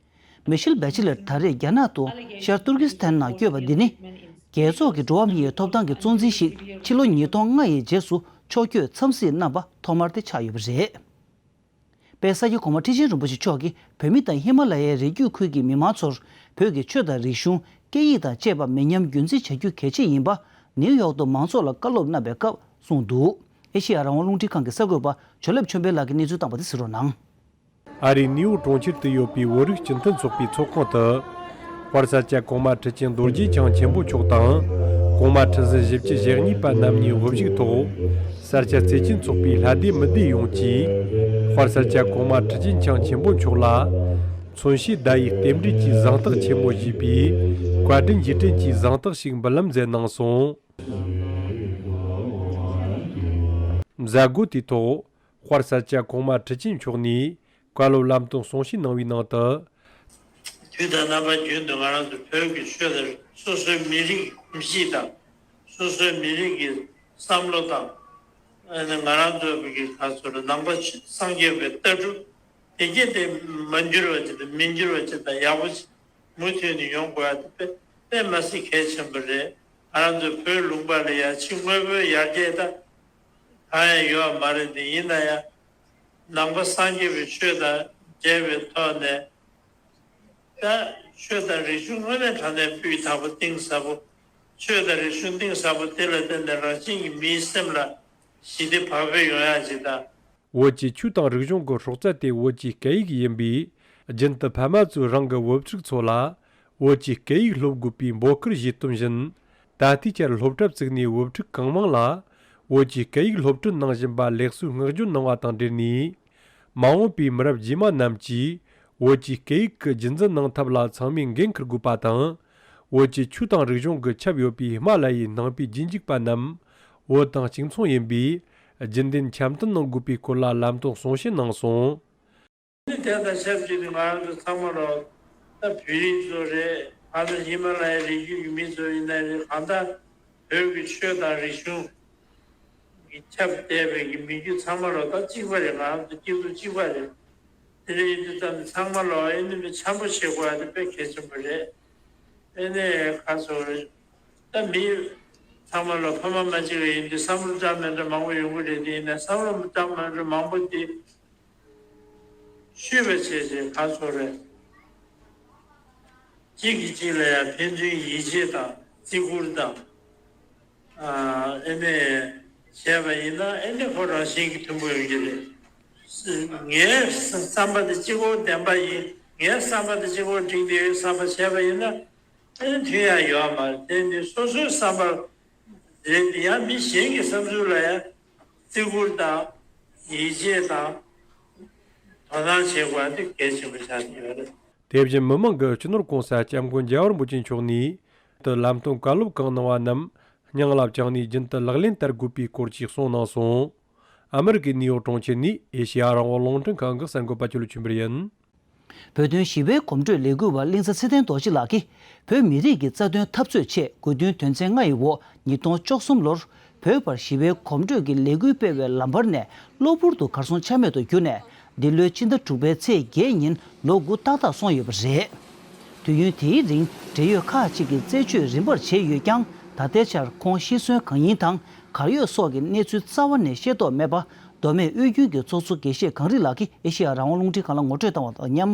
མི་ཤེལ་བྷ་ཆི་ལེད་ད་རེས་རྒྱ་ནག་ཏུ་ཤར་ཏུར་ཀི་སི་ཐན་ནང་བསྐྱོད་པ་འདི་ནི། རྒྱལ་ཚོགས་ཀྱི་འགྲོ་བ་མིའི་ཐོབ་ཐང་གི་གཙོ་འཛིན་ཞིག་ཕྱི་ལོ་ཉིས་སྟོང་ལྔ་ཡི་རྗེས་སུ་ཕྱོགས་བསྐྱོད་འཚམས་གཟིགས་གནང་པ་ཐོག་མར་དེ་ཆགས་ཡོད་པ་རེད། དཔལ་ས་སྐྱ་གོང་མ་ཁྲི་ཆེན་རིན་པོ་ཆེ་མཆོག་གིས་བོད་མི་དང་ཧི་མ་ལ་ཡའི་རི་རྒྱུད་ཁུལ་གྱི་མི་མང་ཚོར་བོད་ཀྱི་ཆོས་དང་རིག་གཞུང་། སྐད་ཡིག་དང་བཅས་པ་མི་ཉམས་རྒྱུན་འཛིན་བྱ་རྒྱུ་གལ་ཆེ་ཡིན་པ་ནིའུ་ཡོག་ཏུ་མང་ཚོགས་ལ་བཀའ་སློབ་གནང་པའི་སྐབས་གསུངས་འདུག་ཨེ་ཤེ་ཡ་རང་དབང་རླུང་འཕྲིན་ཁང་གི་གསར་འགོད་པ་ཇོ་ལེབ་ཆོས་འཕེལ་ལགས་ཀྱིས་གནས་ཚུལ་བཏང་པ་དེ་གཟིགས་རོགས་གནང་། ཨ་རིའི་ནིའུ་ཡོག་གྲོང་ཁྱེར་དུ་ཡོད་པའི་བོད་རིགས་སྤྱི་མཐུན་ཚོགས་པའི་ཚོགས་ཁང་དུ། དཔལ་ས་སྐྱ་གོང་མ་ཁྲི་ཆེན་རྡོ་རྗེ་འཆང་ཆེན་པོ་མཆོག་དང་། གོང་མ་ཁྲི་འཛིན་བཞི་བཅུ་ཞེ་གཉིས་པ་རྣམ་གཉིས་དབུ་བཞུགས་ཐོག་ས་སྐྱ་བརྩེ་ཆེན་ཚོགས་པའི་ལྷ་སྡེ་མི་སྡེ་ཡོངས་ཀྱིས། དཔལ་ས་སྐྱ་གོང་མ་ཁྲི་ཆེན་འཆང་ཆེན་པོ་མཆོག་ལ། མཚོན་བྱེད་ཟླ་ཡི་རྟེན་འབྲེལ་གྱི་གཟེངས་རྟགས་ཆེན་མོ་ཞེས་པའི་བཀའ་དྲིན་རྗེས་དྲན་གྱི་གཟེངས་རྟགས་ཤིག་འབུལ་ལམ་མཛད་གནང་སོང་། མཛད་སྒོ་དེའི་ཐོག་དཔལ་ས་སྐྱ་གོང་མ་ཁྲི་ཆེན་མཆོག་ནས་བཀའ་སློབ་ལམ་སྟོན་གསུང་བཤད་གནང་བའི་ནང་དུ། དུས་དང་རྣམ་པ་རྒྱུན་དུ་ང་རང་ཚོ་བོད་ཀྱི་ཆོས་དང་སོ་སོའི་མི་རིགས་གོམས་གཤིས་དང་སོ་སོའི་མི་རིགས་ཀྱི་བསམ་བློ་དང་། ཨ་ནི་ང་རང་ཚོ་གི་ག་ཚོད་ནང་པ་སངས་རྒྱས་པའི་ལྟ་གྲུབ་དེ་གྱད་དེ་མ་འགྱུར་བ་ཅིག་དང་མི་འགྱུར་བ་ཅིག་དང་ཡག་པོ་ཅིག་མུ་མཐུད་ནས་ཡོང་དགོས་ཡ་དེ་དཔེ་དཔེ་མ་སྲིད་གལ་ཆེན་པོ་རེད། ང་རང་ཚོ་བོད་ལུང་པ་ལ་ཡ་ཕྱི་དངོས་པོའི་ཡར་རྒྱས་ད་གང་ཡང་ཡོད་མ་རེད་དེ་ཡིན་ན་ཡང་ནང་པ་སངས་རྒྱས་པའི་ཆོས་དང་འབྲེལ་བའི་ཐོག་ནས། ད་ཆོས་དང་རིག་གཞུང་དངོས་གནས་དྲང་གནས་སྤུས་དག་པོ་གཏིང་ཟབ་པོ། ཆོས་དང་རིག་གཞུང་གཏིང་ཟབ་པོ་དེ་ལ་བརྟེན་ནས་རང་བཞིན་གྱིས་མིའི་སེམས་ལ་ཞི་བདེ་བག་ཕེབས་ཡོང་ཡ་ཅིག་དང་། བོད་ཀྱི་ཆོས་དང་རིག་གཞུང་གི་སྲོག་རྩ་དེ་བོད་ཀྱི་སྐད་ཡིག་ཡིན་པས། རྒྱུན་དུ་ཕ་མ་ཚོས་རང་གི་བུ་ཕྲུག་ཚོ་ལ་བོད་ཀྱི་སྐད་ཡིག་སློབ་དགོས་པའི་འབོད་སྐུལ་བྱས་དོན་བཞིན། ད་ལྟའི་ཆར་སློབ་གྲྭ་བཙུགས་ནས་བུ་ཕྲུག་གང་མང་ལ་བོད་ཀྱི་སྐད་ཡིག་སློབ་ཁྲིད་གནང་བཞིན་པ་ལེགས་སོའི་བསྔགས་བརྗོད་གནང་བ་དང་འབྲེལ་ནས། མ་འོངས་པའི་མི་རབས་རྗེས་མ་རྣམས་ཀྱིས་བོད་ཀྱི་སྐད་ཡིག་གི་རྒྱུན་འཛིན་གནང་ཐབས་ལ་ཚང་མས་འགན་འཁུར་དགོས་པ་དང་། བོད་ཀྱི་ཆོས་དང་རིག་གཞུང་གི་ཁྱབ་ཡོད་པའི་ཧི་མ་ལ་ཡའི་ནང་པའི་རྗེས་འཇུག་པ་རྣམས་བོད་དང་གཅིག་མཚུངས་ཡིན་པས། རྒྱུན་ལྡན་འཆམ་མཐུན་གནང་དགོས་པའི་སྐོར་ལ་ལམ་སྟོན་གསུང་བཤད་གནང་སོང་། དེ་དང་ཆབས་ཅིག་ཏུ་ང་རང་ཚོ་ཚང་མ་ལོ་ད་བོད་རིགས་ཚོ་རེད། ང་ཚོ་ཧི་མ་ལ་ཡའི་རི་རྒྱུད་ཀྱི་མི་ཚོ་ཡིན་ན་རེད། གང་ལྟར་བོད་ཀྱི་ཆོས་དང་རིག་གཞུང་གི་ཁྱབ་བསྡད་པའི་གི་མི་རྒྱུད་ཚང་མ་ལོ་ད་གཅིག་པ་རེད། ང་རང་ཚོ་སྐྱིད་སྡུག་གཅིག་པ་རེད། དེ་འདྲ་ཡིན་དུས་ཙམ་ཚང་མ་ལོ་ཨེ་ནི་མི་འཆམ་པོ་བྱེད་དགོས་ཡ་དེ་དཔེ་གལ་ཆེན་པོ་རེད། ཨེ་ནི་ཁ་སོ་རེད། ད་མི་ཚང་མ་ལོ་ཕ་མ་མ་གཅིག་པ་ཡིན་དུས་བསམ་བློ་འདྲ་མི་འདྲ་མང་པོ་ཡོང་གི་རེད། དེ་ཡིན་ན་བསམ་བློ་འདྲ་མི་འདྲ་མང་པོ་དེ་ཤུལ་བ་བྱས་བྱས་ག་ཚོད་རེད། གཅིག་གིས་གཅིག་ལ་ཡང་ཕན་ཚུན་ཡིད་ཆེས་དང་བརྩི་བཀུར་དང་། ཨ་ཨེ་ནས་བྱས་པ་ཡིན་ན་ཨེ་ནས་ཁོ་རང་བཞིན་གྱིས་མཐུན་པོ་ཡོང་གི་རེད། ངའི་བསམ་པ་དེ་གཅིག་པོ་བདེན་པ་ཡིན། ངའི་བསམ་པ་དེ་གཅིག་པོ་འགྲིག་བསྡད་ཡོད་བསམ་པ་བྱས་པ་ཡིན་ན་ཨེ་ནས་མཐུན་ཡ་ཡོད་མ་རེད། དེ་ནི་སོ་སོའི་བསམ་པ་རེད་དེ་ཡང་མི་གཞན་གྱི་བསམ་ཚུལ་ལ་ཡང་བརྩི་བཀུར་དང་ཡིད་ཆེས་དང་དོ་སྣང་བྱེད་དགོས་པ་དེ་གལ་ཆེན་པོ་ཆགས་ཀྱི་ཡོད་རེད། དེ་བཞིན་མི་མང་གི་སྤྱི་ནོར་༸གོང་ས་༸སྐྱབས་མགོན་རྒྱལ་བ་རིན་པོ་ཆེ་མཆོག་ནས་དུ་ལམ་སྟོན་བཀའ་སློབ་གང་གནང་བ་རྣམས་སྙིང་ལ་བཅངས་ནས་རྒྱུན་དུ་ལག་ལེན་བསྟར་དགོས་པའི་སྐོར་གྱི་གསུངས་གནང་སོང་། ཨ་མི་རི་ཀའི་ནིའུ་ཡོག་གྲོང་ཁྱེར་ནས་ཨེ་ཤེ་ཡ་རང་དབང་རླུང་འཕྲིན་ཁང་གི་གསར་འགོད་པ་ཆོས་ལུགས་ཆོས་འཕེལ་ཡིན། བོད་དོན་ཞི་བའི་གོམ་བགྲོད་ལས་འགུལ་བ་གླིང་ཚ་ཚེ་བརྟན་རྡོ་རྗེ་ལགས་ཀྱིས། བོད་མི་རིགས་ཀྱི་རྩ་དོན་འཐབ་རྩོད་ཆེད་དགོས་འདུན་དོན་ཚན་ལྔ་ཡི་འོག་ཉིས་སྟོང་བཅུ་གསུམ་ལོར་བོད་པར་ཞི་བའི་གོམ་བགྲོད་ཀྱི་ལས་འགུལ་སྤེལ་བའི་ལམ་བར་ནས་གློ་བུར་དུ་གར་སོང་ཆ་མེད་དུ་གྱུར་ནས། འདི་ལོའི་ཕྱི་ཟླ་དྲུག་པའི་ཚེས་བརྒྱད་ཉིན་ལོ་དགུ་ཏག་ཏག་སོང་ཡོད་པ་རེད། དུས་ཡུན་དེའི་རིང་འབྲེལ་ཡོད་ཁག་ཅིག་གིས་རྩད་གཅོད་རིམ་པར་བྱས་ཡོད་ཀྱང་། ད་ལྟའི་ཆར་ཁོང་ཤི་གསོན་གང་ཡིན་དང་གར་ཡོད་སོགས་ཀྱི་གནས་ཚུལ་རྩ་བ་ནས་ཤེས་རྟོགས་མེད་པ། མདོ་སྨད་དབུས་རྒྱུན་གྱི་ཚོགས་གཙོ་དགེ་བཤེས་གངས་རི་ལགས་ཀྱིས་ཨེ་ཤེ་ཡ་རང་དབང་རླུང་འཕྲིན་ཁང་ལ་ངོ་སྤྲོད་བཏང་བ་དང་མཉམ།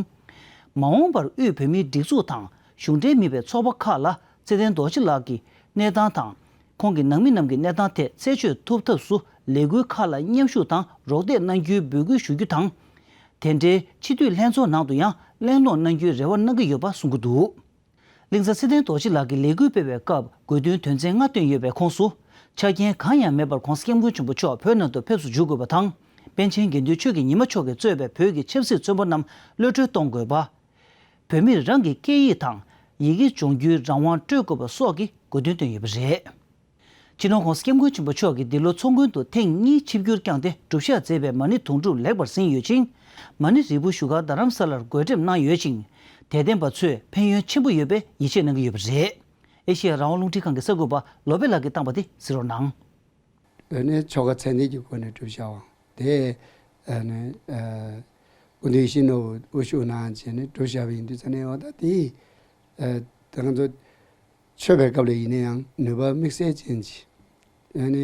མ་འོངས་པར་དབུས་བོད་མིའི་སྒྲིག་འཛུགས་དང་གཞུང་འབྲེལ་མིན་པའི་ཚོགས་པ་ཁག་ལ་ཚེ་བརྟན་རྡོ་རྗེ་ལགས་ཀྱི་གནས་སྟངས་དང་། ཁོང་གི་ནང་མི་རྣམས་ཀྱི་གནས་སྟངས་ཐད་རྩད་གཅོད་ཐུབ་ཐབས་སུ་ལས་འགུལ་ཁག་ལ་མཉམ་ཞུགས་དང་རོགས་འདེགས་གནང་རྒྱུའི་འབོད་སྐུལ་ཞུ་རྒྱུ་དང་། དེ་འབྲེལ་ཕྱི་འཐུས་ལྷན་ཚོགས་ནང་དུ་ཡང་གླེང་སློང་གནང་རྒྱུའི་རེ་བ་གནང་གི་ཡོད་པ་གསུང་གི་འདུག་གླིང་ཚ་ཚེ་བརྟན་རྡོ་རྗེ་ལགས་ཀྱིས་ལས་འགུལ་སྤེལ་བའི་སྐབས་དགོས་འདུན་དོན་ཚན་ལྔ་བཏོན་ཡོད་པའི་ཁོངས་སུ། ཆ་རྐྱེན་གང་ཡང་མེད་པར་༧གོང་ས་༧སྐྱབས་མགོན་ཆེན་པོ་མཆོག་བོད་ནང་དུ་ཕེབས་སུ་འཇུག་དགོས་པ་དང་། པཎ་ཆེན་དགེ་འདུན་ཆོས་ཀྱི་ཉི་མ་མཆོག་གིས་གཙོས་པའི་བོད་ཀྱི་ཆབ་སྲིད་བཙོན་པ་རྣམས་གློད་གྲོལ་གཏོང་དགོས་པ། བོད་མིར་རང་གི་སྐད་ཡིག་དང་ཡི་གེ་སྦྱོང་རྒྱུའི་རང་དབང་སྤྲོད་དགོས་པ་སོགས་ཀྱི་དགོས་འདུན་བཏོན་ཡོད་པ་རེད། སྤྱི་ནོར་༧གོང་ས་༧སྐྱབས་མགོན་ཆེན་པོ་མཆོག་གིས་འདི་ལོ་ཚོགས་མགོན་དུ་ཐེངས་གཉིས་ཆིབས་བསྒྱུར་བསྐྱངས་ཏེ་གྲུབ་བཞག་མཛད་པའི་མ་ཎི་དུང་སྒྲུབ་ལེགས་པར་ཟིན་ཡོད་ཅིང་། མ་ཎི་རིལ་བུ་བཞུགས་སྒར་རྡ་རམ་ས་ལར་དགོད་འགྲེམས་གནང་ཡོད་ཅིང་། དད་ལྡན་པ་ཚོས་ཕན་ཡོན་ཆེན་པོ་ཡོད་པའི་ཡིད་ཆེས་གནང་གི་ཡོད་པ་རེད། ཨེ་ཤེ་ཡ་རང་དབང་རླུང་འཕྲིན་ཁང་གི་གསར་འགོད་པ་བློ་བྷེ་ལགས་ཀྱིས་བཏང་བ་དེ་གཟིགས་རོགས་གནང་། དེ་ནས་ཆོ་ག་ཚད་ལྡན་གྱི་སྒོ་ནས་གྲུབ་བཞག་པ་དེ། ཨ་ནི་ཨ་སྐུ་མདུན་ཡིད་བཞིན་ནོར་བུ་དབུ་བཞུགས་གནང་བྱས་ནས་གྲུབ་བཞག་པ་ཡིན་དུས་ཙ་ནས་འོ་ད་དེ་ཨ་ད་ང་ཚོ་མཆོད་པའི་སྐབས་ལ་ཡིན་ན་ཡང་ནུས་པ་དམིགས་བསལ་ཅན་གྱི། ཨ་ནི་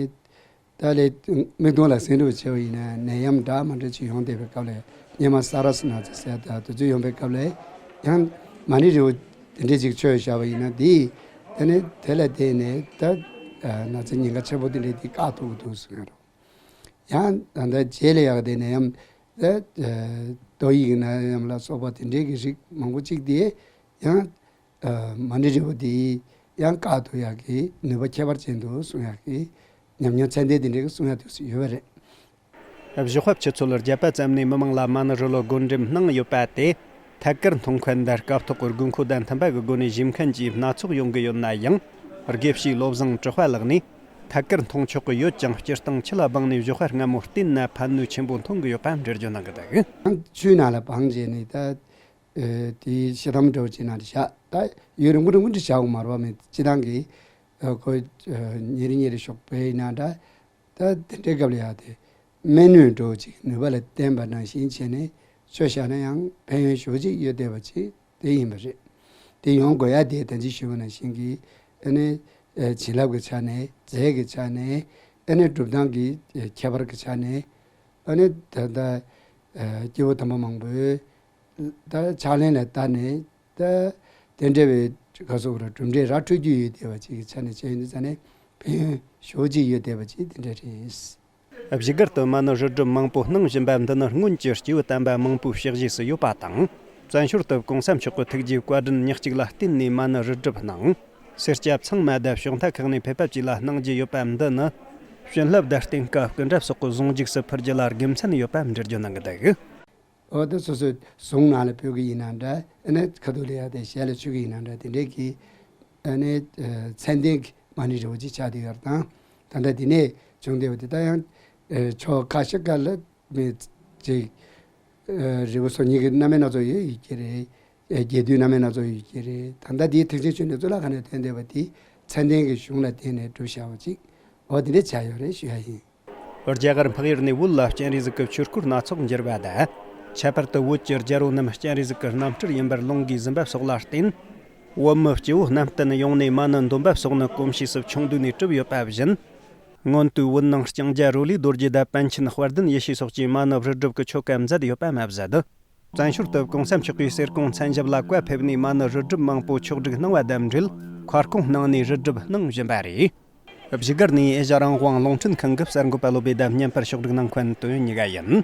ད་ལས་མིག་མཐོང་ལ་ཟིན་འགྲོ་བྱས་པ་ཡིན་ན་ནད་ཡམས་འདྲ་མ་འདྲ་ཅིག་ཡོང་བསྡད་པའི་སྐབས་ལ་སྙེ་མ་ས་ར་སི་ན་ཚ་ཟེར་ད་དུས་ཚོད་ཡོང་པའི་སྐབས་ལ་ཡང་མ་ཎི་རིལ་བུ་དེ་འདྲས་ཅིག་མཆོད་བཞག་པ་ཡིན་ན་དེ་ཨ་ནི་དེ་ལ་བརྟེན་ནས་ད་ན་ཚ་ཉེན་ཁ་ཆེན་པོ་དེ་འདྲས་དེ་བཀག་ཐུབ་ཀྱི་འདུག་གསུངས་ཡོད་རེད། ཡང་ད་ལྟ་རྗེས་ལ་ཡག་དེ་ནད་ཡམས་ད་ཏོག་དབྱིབས་ཀྱི་ནད་ཡམས་ལ་སོགས་པ་དེ་འདྲའི་གི་རིགས་མང་པོ་གཅིག་དེ་ཡང་མ་ཎི་རིལ་བུ་དེ་ཡང་བཀག་ཐུབ་ཡག་གི་ནུས་པ་ཁྱད་པར་ཅན་འདུག་གསུང་ཡག་གི་ཉམས་མྱོང་ཚད་ལྡན་དེ་འདྲའི་གི་གསུང་ཡག་དུས་སུ་ཡོད་པ་རེད། བཞི་པ་ཆུ་ཚོད་བརྒྱད་པ་ཙམ་ནས་མི་མང་ལ་མ་ཎི་རིལ་བུ་བགོ་འགྲེམས་གནང་ཡོད་པ་དེ། ཐད་ཀར་མཐོང་མཁན་དང་སྐབས་ཐོག་གི་དགོས་མཁོ་དང་མཐུན་པ་གི་སྒོ་ནས་ཞུས་མཁན་གྱིས་སྣ་ཚོགས་ཡོང་གི་ཡོད་ན་ཡང་། དགེ་བཤེས་བློ་བཟང་གྲགས་པ་ལགས་ནས། ཐད་ཀར་མཐོང་ཆོག་གི་ཡོད་ཀྱང་སྤྱིར་བཏང་ཁྱི་ལ་སྦངས་ནས་བཞི་པ་སྔ་མོ་བསྟེན་ན་ཕན་ནུས་ཆེན་པོ་འཐོན་གི་ཡོད་པ་འགྲེལ་བརྗོད་གནང་གི་འདུག་ཆུའི་ནང་ལ་སྦངས་རྗེས་ནས་ད་དེའི་ཤི་དམ་འདྲ་བོ་ཅིག་ནང་དུ་བཞག་ད་ཡུན་རིང་པོ་རིང་པོ་འདྲ་བཞག་དགོས་མ་རེད་པ། མི་སྤྱི་བཏང་གི་ཁོ་ཉིན་རེ་ཉིན་རེ་ཞོགས་པའི་ནང་འདྲ། ད་དེ་འདྲའི་སྐབས་ལ་ཡང་དེ་སྨན་སྣོད་འདྲ་བོ་ཅིག་ནུས་པ་ལ་བརྟེན་པ་ནང་བཞིན་བྱས་ནས་ཆུ་བཞག་ན་ཡང་ཕན་ཡོན་ཞེ་པོ་ཅིག་ཡོད་བསྡད་པ་ཅིག་དེ་ཡིན་པ་རེད། དེ་ཡོང་དགོས་ཡ་དེ་ད་ཅི་ཞུས་པ་ནང་བཞིན་གྱི་ཨ་ནི་བྱིན་རླབས་ཀྱི་ཆ་ནས་རྫས་ཀྱི་ཆ་ནས་ཨ་ནི་སྒྲུབ་སྟངས་ཀྱི་ཁྱད་པར་གྱི་ཆ་ནས་ཨ་ནི་ད་ལྟ་སྐྱེ་བོ་དམ་པ་མང་པོས་ད་ཕྱག་ལེན་ལ་བསྟར་ནས། ད་དེ་འདྲ་བའི་ག་སོགས་ར་གྲུབ་འབྲས་ར་འཕྲོད་རྒྱུ་ཡོད་བསྡད་པ་ཅིག་གི་ཆ་ནས་བྱས་ཡོང་དུས་ཙ་ནས་ཕན་ཡོན་ཞེ་པོ་ཅིག་ཡོད་བསྡད་པ་ཅིག་དེ་འདྲ་རེད། བཞུགས་སྒར་དུ་མ་ཎི་རིལ་སྒྲུབ་མང་པོ་གནང་བཞིན་པ་འདི་ནི་སྔོན་གྱི་སྐྱེས་བུ་དམ་པ་མང་པོའི་ཕྱག་རྗེས་སུ་ཡོད་པ་དང་། བཙན་བྱོལ་དུ་གོང་ས་མཆོག་གི་ཐུགས་རྗེའི་བཀའ་དྲིན་ཉག་གཅིག་ལ་བརྟེན་ནས་མ་ཎི་རིལ་སྒྲུབ་གནང་། སེར་སྐྱ་ཚང་མ་དང་ཕྱོགས་མཐའ་ཁག་ནས་ཕེབས་པ་བཅས་ལ་གནང་རྒྱུ་ཡོད་པ་འདི་ནི། བྱིན་རླབས་དང་རྟེན་སྐབས་སྐུ་འདྲ་སོགས་ཀྱི་གཟུངས་འཇུག་སུ་ཕུལ་རྒྱུ་ལ་དགེ་མཚན་ཡོད་པ་འགྲེལ་བརྗོད་གནང་གི་འདུག་འོ་ད་སོ་སོའི་གཟུངས་ནང་ལ་ཕུལ་གི་ཡིན་ན་འདྲ། ཨ་ནི་ཁ་ཐུག་ལ་ཡ་དེ་ཞལ་ལ་མཆོད་གི་ཡིན་ན་འདྲ། དེ་འདྲའི་གི་ཨ་ནི་མཚན་ལྡན་གྱི་མ་ཎི་རིལ་བུ་ཅིག་ཆགས་བསྡད་ཡོད་རེད། དང་ད་ལྟ་དེ་ནས་བྱུང་བསྡད་པ་དེ་ད་ཡང་ཕྱོགས་ཁ་ཤས་ཀ་ལ་མི་ཅིག་རིལ་བུ་སོ་གཉིས་ཀྱི་རྣམ་པ་སྣ་ཚོགས་ཡོད་ཡོད་ཀྱི་རེད། རྒྱས་བསྡུས་རྣམ་པ་སྣ་ཚོགས་ཡོད་ཀྱི་རེད། ད་ལྟ་དེའི་ཐེག་ཆེན་ཆོས་འདི་གཙུག་ལག་ཁང་ནས་ཐོན་བསྡད་པ་དེ་མཚན་ལྡན་གྱི་གཞུང་ལ་བརྟེན་ནས་གྲུབ་བཞག་པ་ཅིག་འོ་དེ་འདྲ་ཆགས་ཡོད་རེད་ཞུ་ཡ་ཡིན། རྒྱ་གར་འཕགས་ཡུལ་ནས་བོད་ལ་སྤྱན་རས་གཟིགས་ཀྱི་ཆོས་སྐོར་སྣ་ཚོགས་འགྱུར་བ་དང་། ཁྱད་པར་དུ་བོད་ཀྱི་རྒྱལ་པོ་རྣམས་སྤྱན་རས་གཟིགས་ཀྱི་རྣམ་སྤྲུལ་ཡིན་པར་ལུང་གིས་ཟིན་པ་སོགས་ལ་བརྟེན། བོད་མི་སྐྱེ་བོ་རྣམས་བསྟན་ཡོངས་ནས་མ་ཎི་འདོན་པ་སོགས་ནི་གོམས་གཤིས་སུ་ཆུང་དུས་ནས་གྲུབ་ཡོད་པ་བཞིན། སྔོན་དུས་བོད་ནང་ལྕང་རྒྱ་རོ་ལས་རྡོ་རྗེ་དང་པཎ་ཆེན་དཔལ་ལྡན་ཡེ་ཤེས་སོགས་ཀྱིས་མ་ཎི་རིལ་སྒྲུབ་ཀྱི་ཆོ་ག་མཛད་ཡོད་པ་མ་ཟད། བཙན་བྱོལ་དུ་གོང་ས་མཆོག་གིས་གསེར་ཀོང་མཚན་ཞབས་ལ་བཀའ་ཕེབས་ནས་མ་ཎི་རིལ་སྒྲུབ་མང་པོ་ཆོག་སྒྲིག་གནང་བ་དང་འབྲེལ་མཁར་ཁོང་གནང་ནས་རིལ་སྒྲུབ་གནང་བཞིན་པ་རེད། བཞུགས་སྒར་ནས་ཨེ་ཤ་ཡ་རང་དབང་རླུང་འཕྲིན་ཁང་གི་གསར་འགོད་པ་བློ་བྷེ་དང་མཉམ་པར་ཕྱོགས་སྒྲིག་གནང་མཁན་དོན་གཉིས་ཀ་ཡིན།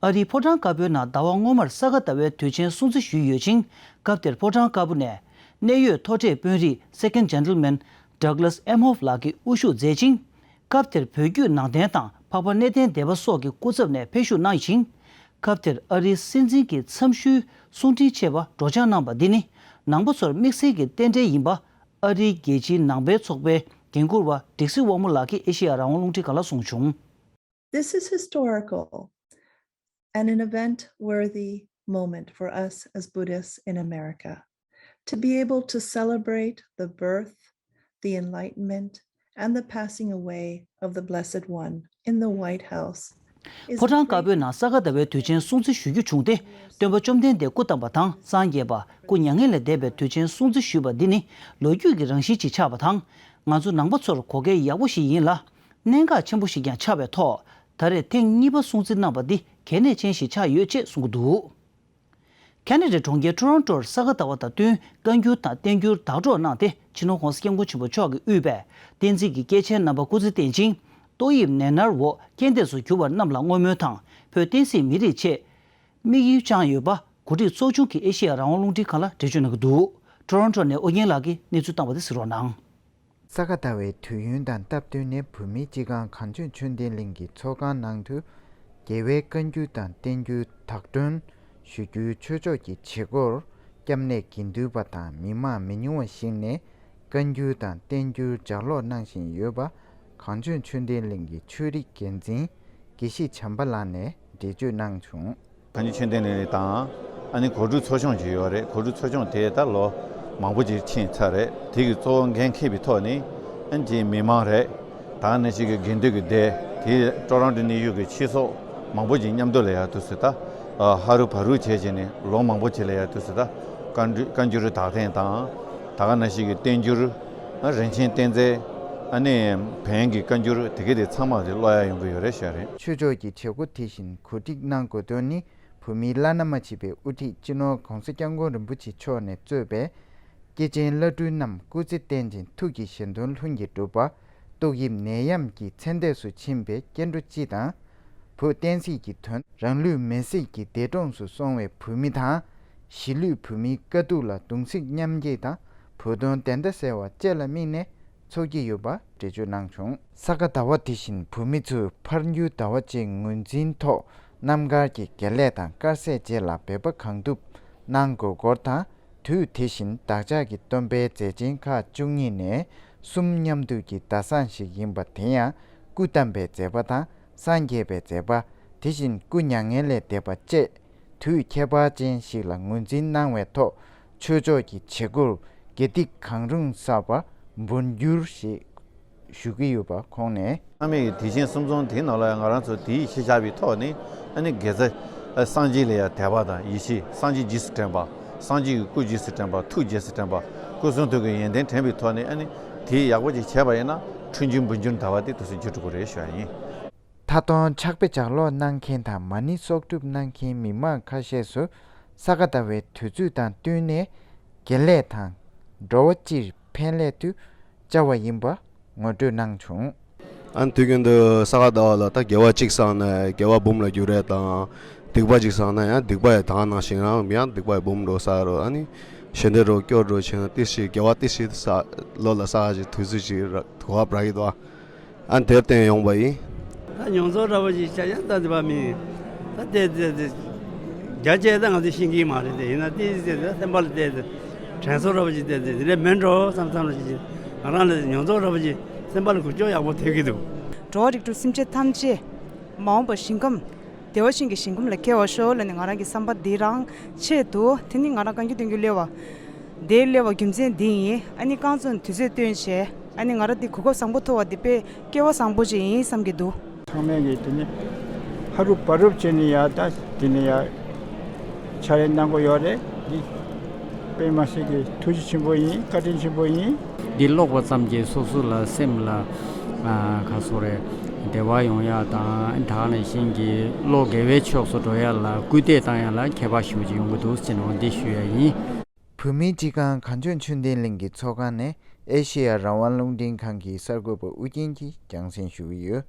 ཨ་རིའི་ཕོ་བྲང་དཀར་པོའི་ནང་ཟླ་བ་སྔོན་མར་ས་ག་ཟླ་བའི་དུས་ཆེན་སྲུང་བརྩི་ཞུས་ཡོད་ཅིང་། སྐབས་དེར་ཕོ་བྲང་དཀར་པོ་ནས་གནད་ཡོད་མཐོ་གྲས་དཔོན་རིགས་Second Gentleman Douglas Emhoff ལགས་ཀྱིས་དབུ་བཞུགས་མཛད་ཅིང་། སྐབས་དེར་བོད་བརྒྱུད་ནང་བསྟན་དང་འཕགས་པ་གནས་བརྟན་སྡེ་པ་སོགས་ཀྱི་སྐུ་ཚབ་ནས་ཕེབས་བཞུགས་གནང་ཞིང་། སྐབས་དེར་ཨ་རིའི་སྲིད་འཛིན་གྱི་འཚམས་ཞུའི་གསུང་འཕྲིན་ཆེ་བ་སྒྲོག་སྦྱང་གནང་བ་འདི་ནི་ནང་པ་ཚོར་དམིགས་བསལ་གྱི་རྟེན་འབྲེལ་ཡིན་པ། ཨ་རིའི་རྒྱལ་སྤྱིའི་ནང་པའི་ཚོགས་པའི་འགན་འཁུར་བ་ཌིག་སི་དབང་མོ་ལགས་ཀྱིས་ཨེ་ཤེ་ཡ་རང་དབང་རླུང་འཕྲིན་ཁང་ལ་གསུངས་བྱུང་། This is historical and an event worthy moment for us as Buddhists in America to be able to celebrate the birth, the enlightenment, and the passing away of the Blessed One in the White House. ཕོ་བྲང་དཀར་པོའི་ནང་ས་ག་ཟླ་བའི་དུས་ཆེན་སྲུང་བརྩི་ཞུ་རྒྱུ་བྱུང་སྟེ། སྟོན་པ་བཅོམ་ལྡན་འདས་སྐུ་བལྟམས་པ་དང་སངས་རྒྱས་པ་སྐུ་མྱ་ངན་ལས་འདས་པའི་དུས་ཆེན་སྲུང་བརྩི་ཞུས་པ་འདི་ནི་ལོ་རྒྱུས་ཀྱི་རང་བཞིན་ཅིག་ཆགས་པ་དང་། ང་ཚོ་ནང་པ་ཚོར་གོ་སྐལ་ཡག་པོ་ཞིག་ཡིན་ལ། གནད་འགག་ཆེན་པོ་ཞིག་ཀྱང་ཆགས་པའི་ཐོག་ད་རེས་ཐེངས་གཉིས་པ་སྲུང་བརྩི་གནང་པ་འདི་གལ་གནད་ཅན་ཞིག་ཆགས་ཡོད་ཅེས་གསུང་གི་འདུག་ཁ་ན་ཌའི་གྲོང་ཁྱེར་ཊོ་རོན་ཊོར་ས་ག་ཟླ་བ་དང་བསྟུན་བཀའ་འགྱུར་དང་བསྟན་འགྱུར་བདག་སྒྲོག་གནང་སྟེ། སྤྱི་ནོར་༸གོང་ས་༸སྐྱབས་མགོན་ཆེན་པོ་མཆོག་གིས་དབུས་པའི་བསྟན་འཛིན་གྱི་སྐྱེས་ཆེན་རྣམ་པ་སྐུ་ཚེ་བརྟན་ཅིང་། ཏོག་དབྱིབས་ནད་མནར་འོག་རྐྱེན་འདས་སུ་གྱུར་པ་རྣམས་ལ་བསྔོ་སྨོན་དང་། བོད་བསྟན་སྲིད་མི་རིགས་ཆེད་དམིགས་ཡུལ་བཅངས་ཡོད་པ། གོ་སྒྲིག་ཚོགས་ཆུང་གིས་ཨེ་ཤེ་ཡ་རང་དབང་རླུང་འཕྲིན་ཁང་ལ་འགྲེལ་བརྗོད་གནང་གི་འདུག་ཊོ་རོན་ཊོ་ནས་ཨོ་རྒྱན་ལགས་ཀྱིས་གནས་ཚུལ་བཏང་བ་དེ་གཟིགས་རོགས་གནང་། ས་ག་ཟླ་བའི་དུས་ཡུན་དང་སྟབས་བསྟུན་ནས་བོད་མིའི་སྤྱི་ཁང་གངས་ལྗོངས་ཆོས་ལྡན་གླིང་གི་ཚོགས་ཁང་ནང་དུ། རྒྱལ་བའི་བཀའ་འགྱུར་དང་བསྟན་འགྱུར་བདག་སྒྲོན་ཞུ་རྒྱུའི་ཆོས་ཕྱོགས་ཀྱི་བྱེད་སྒོར་སྐྱབས་གནས་དགེ་འདུན་པ་དང་མི་མང་མི་ཉུང་བ་ཞིག་ནས་བཀའ་འགྱུར་དང་བསྟན་འགྱུར་ལྗགས་ཀློག་གནང་བཞིན་ཡོད་པ། གངས་ལྗོངས་ཆོས་ལྡན་གླིང་གི་ཆོས་རིག་འགན་འཛིན་དགེ་བཤེས་བྱམས་པ་ལགས་ནས་འགྲེལ་བརྗོད་གནང་བྱུང་། གངས་ལྗོངས་ཆོས་ལྡན་གླིང་དང་། ཨ་ནི་གོ་སྒྲིག་ཚོགས་ཆུང་ཅིག་ཡོད་རེད། གོ་སྒྲིག་ཚོགས་ཆུང་དེ་ད་ལོ་མང་པོ་ཅིག་ཕྱིན་ཚར་རེད། དེ་གི་གཙོ་བོ་འགན་འཁྱེར་བའི་ཐོག་ནས་ཨ་ནི་དེའི་མི་མང་རེད། ད་ནི་ཅིག་གི་དགེ་འདུན་གྱི་སྡེ་དེ་ཀྲོ་རོན་ཀྲོ་གནས་ཡུལ་གྱི་ཆོས་ཚོགས་མང་པོ་ཅིག་མཉམ་དུ་ལ་ཡ་དུས་སུ་ད་ཧ་རུ་བ་རུ་བྱས་བྱས་ནས་ལོ་མང་པོ་ཅིག་ལ་ཡ་དུས་སུ་ད་བཀའ་འགྱུར་བཀའ་འགྱུར་དག་ཐེངས་དང་། ད་ག་ནང་བཞིན་གྱི་བསྟན་འགྱུར། ཨ་རིན་ཆེན་གཏེར་མཛོད། ཨ་ནི་བོན་གྱི་བཀའ་འགྱུར་དེ་གའི་དེ་ཚང་མ་དེ་ཀློག་ཡ་ཡོང་གི་ཡོད་རེད་ཤག་རེད། ཆོས་ཕྱོགས་ཀྱི་བྱེད་སྒོ་དེ་བཞིན་གོ་སྒྲིག་གནང་དགོས་དོན་ནི། བོད་མིའི་བླ་ན་མ་མཆིས་པའི་དབུ་ཁྲིད་སྤྱི་ནོར་༸གོང་ས་༸སྐྱབས་མགོན་རིན་པོ་ཆེ་མཆོག་ནས་གཙོས་པའི་སྐྱེས་ཆེན་བླ་སྤྲུལ་རྣམས་སྐུ་ཚེ་བརྟན་ཅིང་ཐུགས་ཀྱི་བཞེད་དོན་ལྷུན་གྱིས་གྲུབ་པ། ཏོག་དབྱིབས་ནད་ཡམས་ཀྱི་ཚེ་འདས་སུ་ཕྱིན་པའི་སྐྱེ་འགྲོ་སྤྱི་དང་། བོད་བསྟན་སྲིད་ཀྱི་དོན་རང་ལུས་མེར་སྲེག་གིས་འདས་གྲོངས་སུ་སོང་བའི་བོད་མི་དང་། གཞིས་ལུས་བོད་མིའི་དཀའ་སྡུག་ལ་གདུང་སེམས་མཉམ་སྐྱེད་དང་། བོད་དོན་བདེན་མཐའ་གསལ་བ་བཅས་ལ་དམིགས་ནས་འཚོགས་ཀྱི་ཡོད་པ་འགྲེལ་བརྗོད་གནང་བྱུང་། ས་ག་ཟླ་བ་དེ་བཞིན་བོད་མི་ཚོས་འཕར་འགྱུར་ཟླ་བ་བཅས་ངོས་འཛིན་ཐོག་རྣམ་དཀར་གྱི་དགེ་ལས་དང་དཀར་ཟས་བཅས་ལ་འབད་པ་གང་ཐུབ་གནང་དགོས་སྐོར་དང་། དུས་དེ་བཞིན་བདག་ཅག་གི་སྟོན་པའི་མཛད་ཆེན་ཁག་བཅུ་གཉིས་ནས་གསུམ་མཉམ་འདུས་ཀྱི་ཟླ་བཟང་ཞིག་ཡིན་པ། དེ་ཡང་སྐུ་བལྟམས་པའི་མཛད་པ་དང་སངས་རྒྱས་པའི་མཛད་པ། དེ་བཞིན་སྐུ་མྱ་ངན་ལས་འདས་པ་བཅས་དུས་ཁྱད་པར་ཅན་ཞིག་ལ་ངོས་འཛིན་གནང་བའི་ཐོག་ཆོས་ཕྱོགས་ཀྱི་བྱེད་སྒོར་དགེ་སྡིག་གང་རུང་བསགས་པ་འབུལ་འགྱུར་ཞེས་ཞུ་གི་ཡོད་པ་ཁོང་ནས། ཚང་མས་དུས་ཆེན་གསུམ་འཛོམས་དེའི་ནང་ལ་ང་རང་ཚོ་དེའི་གཞི་བཞག་པའི་ཐོག་ནས་ཨ་ནི་དགེ་རྩ་སངས་རྒྱས་ལ་ཡང་དད་པ་དང་ཡིད་ཆེས། སངས་རྒྱས་རྗེས་སུ་དྲན་པ། སངས་རྒྱས་ཀྱི་སྐུ་རྗེས་སུ་དྲན་པ། ཐུགས་རྗེས་སུ་དྲན་པ། སྐུ་གསུང་ཐུགས་ཀྱི་ཡོན་ཏན་དྲན་པའི་ཐོག་ནས་ཨ་ནི་དེ་ཡག་པོ་ཅིག་བྱས་པ་ཡིན་ན་འཕྲིན་བཅོལ་འབུལ་འགྱུར་ཟླ་བ་དེ་དུས་སུ་མཇུག་སྒྲིལ་དགོས་རེད་ཞུ་ཡ་ཡིན། མཐའ་སྟོང་ཕྱག་དཔེ་ལྗགས་ཀློག་གནང་མཁན་དང་མ་ཎི་གསོག་སྒྲུབ་གནང་མཁན་མི་མང་ཁ་ཤས་སུ་ས་ག་ཟླ་བའི་དུས་ཚོད་དང་བསྟུན་ནས་དགེ་ལས་དང་འགྲོ་བ་སྤྱིར་ཕན་སླད་དུ་བཅར་བ་ཡིན་པ་ངོ་སྤྲོད་གནང་བྱུང་། ཨ་ནི་དུས་རྒྱུན་དུ་ས་ག་ཟླ་བ་ལ་ད་དགེ་བ་གཅིག་བསགས་ན་དགེ་བ་འབུམ་ལ་འགྱུར་རེད་དང་། སྡིག་པ་གཅིག་བསགས་ན་ཡང་སྡིག་པ་ཡི་ད་ག་ནང་བཞིན་རང་ཡང་སྡིག་པ་ཡི་འབུམ་འགྲོ་བསགས་རོགས། ཨ་ནི་ཞི་བདེ་རོགས་སྐྱོར་རོགས་བྱས་ན་ཏི་ཞིག་དགེ་བ་ཏི་ཞིག་བསགས་ལོ་ལ་བསགས་ཞིག་དུས་ཚོད་ཅིག་ར་གོ་བ་འབྲ་གི་འདུག་ཨ་ནི་དེར་བརྟེན་ཡོང་བ་ཡིན། ད་མྱོང་ཚོར་འདྲ་བོ་ཞིག་བྱ་ཡང་ད་འདི་པ་མིན། ད་བལྟས་ཏེ་དེ་རྒྱ་ཆེ་ད་ང་ཚོས་ཤེས་ཀྱི་མ་རེད་དེ། ཡིན་ན་ཏི་ཞིག་བལྟས་ཏེ་སེམས་པ་ལ་བལྟས་ཏེ་དྲན་གསོ་འདྲ་བོ་ཞིག་བལྟས་ཏེ་འདི་འདྲ་མིན་འགྲོ་བསམ་བསམ་རོ་ཞིག་ང་རང་ལ་མྱོང་ཚོར་འདྲ་བོ་ཞིག་སེམས་པ་ལ་འགུལ་སྐྱོད་ཡག་པོ་ཐེབས་ཀྱི་འདུག་འགྲོ་བ་རིགས་དྲུག་སེམས་ཅན་ཐམས་ཅད་མ་འོངས་པར་ཞིང་ཁམས་བདེ་བ་ཅན་གྱི་ཞིང་ཁམས་ལ་སྐྱེ་བར་ཤོག་ལབ་ནས་ང་རང་གི་བསམ་པ་འདི་རང་ཆེད་དུ། དེ་ནི་ང་རང་བཀའ་འགྱུར་བསྟན་འགྱུར་སླེབས་པ་དེ་སླེབས་པ་རྒྱུ་མཚན་འདི་ཡིན། ཨ་ནི་རྐང་བཙུགས་དུས་ཚོད་བཏོན་བྱས། ཨ་ནི་ང་རང་འདི་གོ་སྐབས་བཟང་པོ་ཐོབ་པ་འདི་དཔེ་སྐལ་བ་བཟང་པོ་ཅིག་ཡིན་བསམ་གྱི་འདུག་ཚང་མས་ཀྱིས་དེ་ནི་ཧ་རུ་བ་རུབ་བྱས་ནས་ཡ་ད་དེ་ནི་ཡ་ཕྱག་ལས་གནང་གི་ཡོད་རེད། འདི་དཔེ་མ་སྲིད་ཀྱི་ཐུགས་རྗེ་ཆེན་པོ་ཡིན། བཀའ་དྲིན་ཆེན་པོ་ཡིན། འདི་ཀློག་པ་ཙམ་གྱིས་སོ་སོ་ལ་སེམས་ལ་ཨ་ག་སོ་རེད། བདེ་བ་ཡོང་ཡ་དང་ད་ག་ནང་བཞིན་གྱི་བློ་དགེ་བའི་ཕྱོགས་སུ་འགྲོ་ཡ་ལ་སྐུལ་འདེད་བཏང་ཡ་ལ་ཁྱད་པར་ཞེ་པོ་ཅིག་ཡོང་གི་འདུག་ཅེས་ནས་འདི་ཞུ་ཡ་ཡིན། བོད་མིའི་སྤྱི་ཁང་གངས་ལྗོངས་ཆོས་ལྡན་གླིང་གི་ཚོགས་ཁང་ནས་ཨེ་ཤེ་ཡ་རང་དབང་རླུང་འཕྲིན་ཁང་གི་གསར་འགོད་པ་ཨུ་རྒྱན་གྱིས་རྒྱང་སྲིང་ཞུ་གི་ཡོད།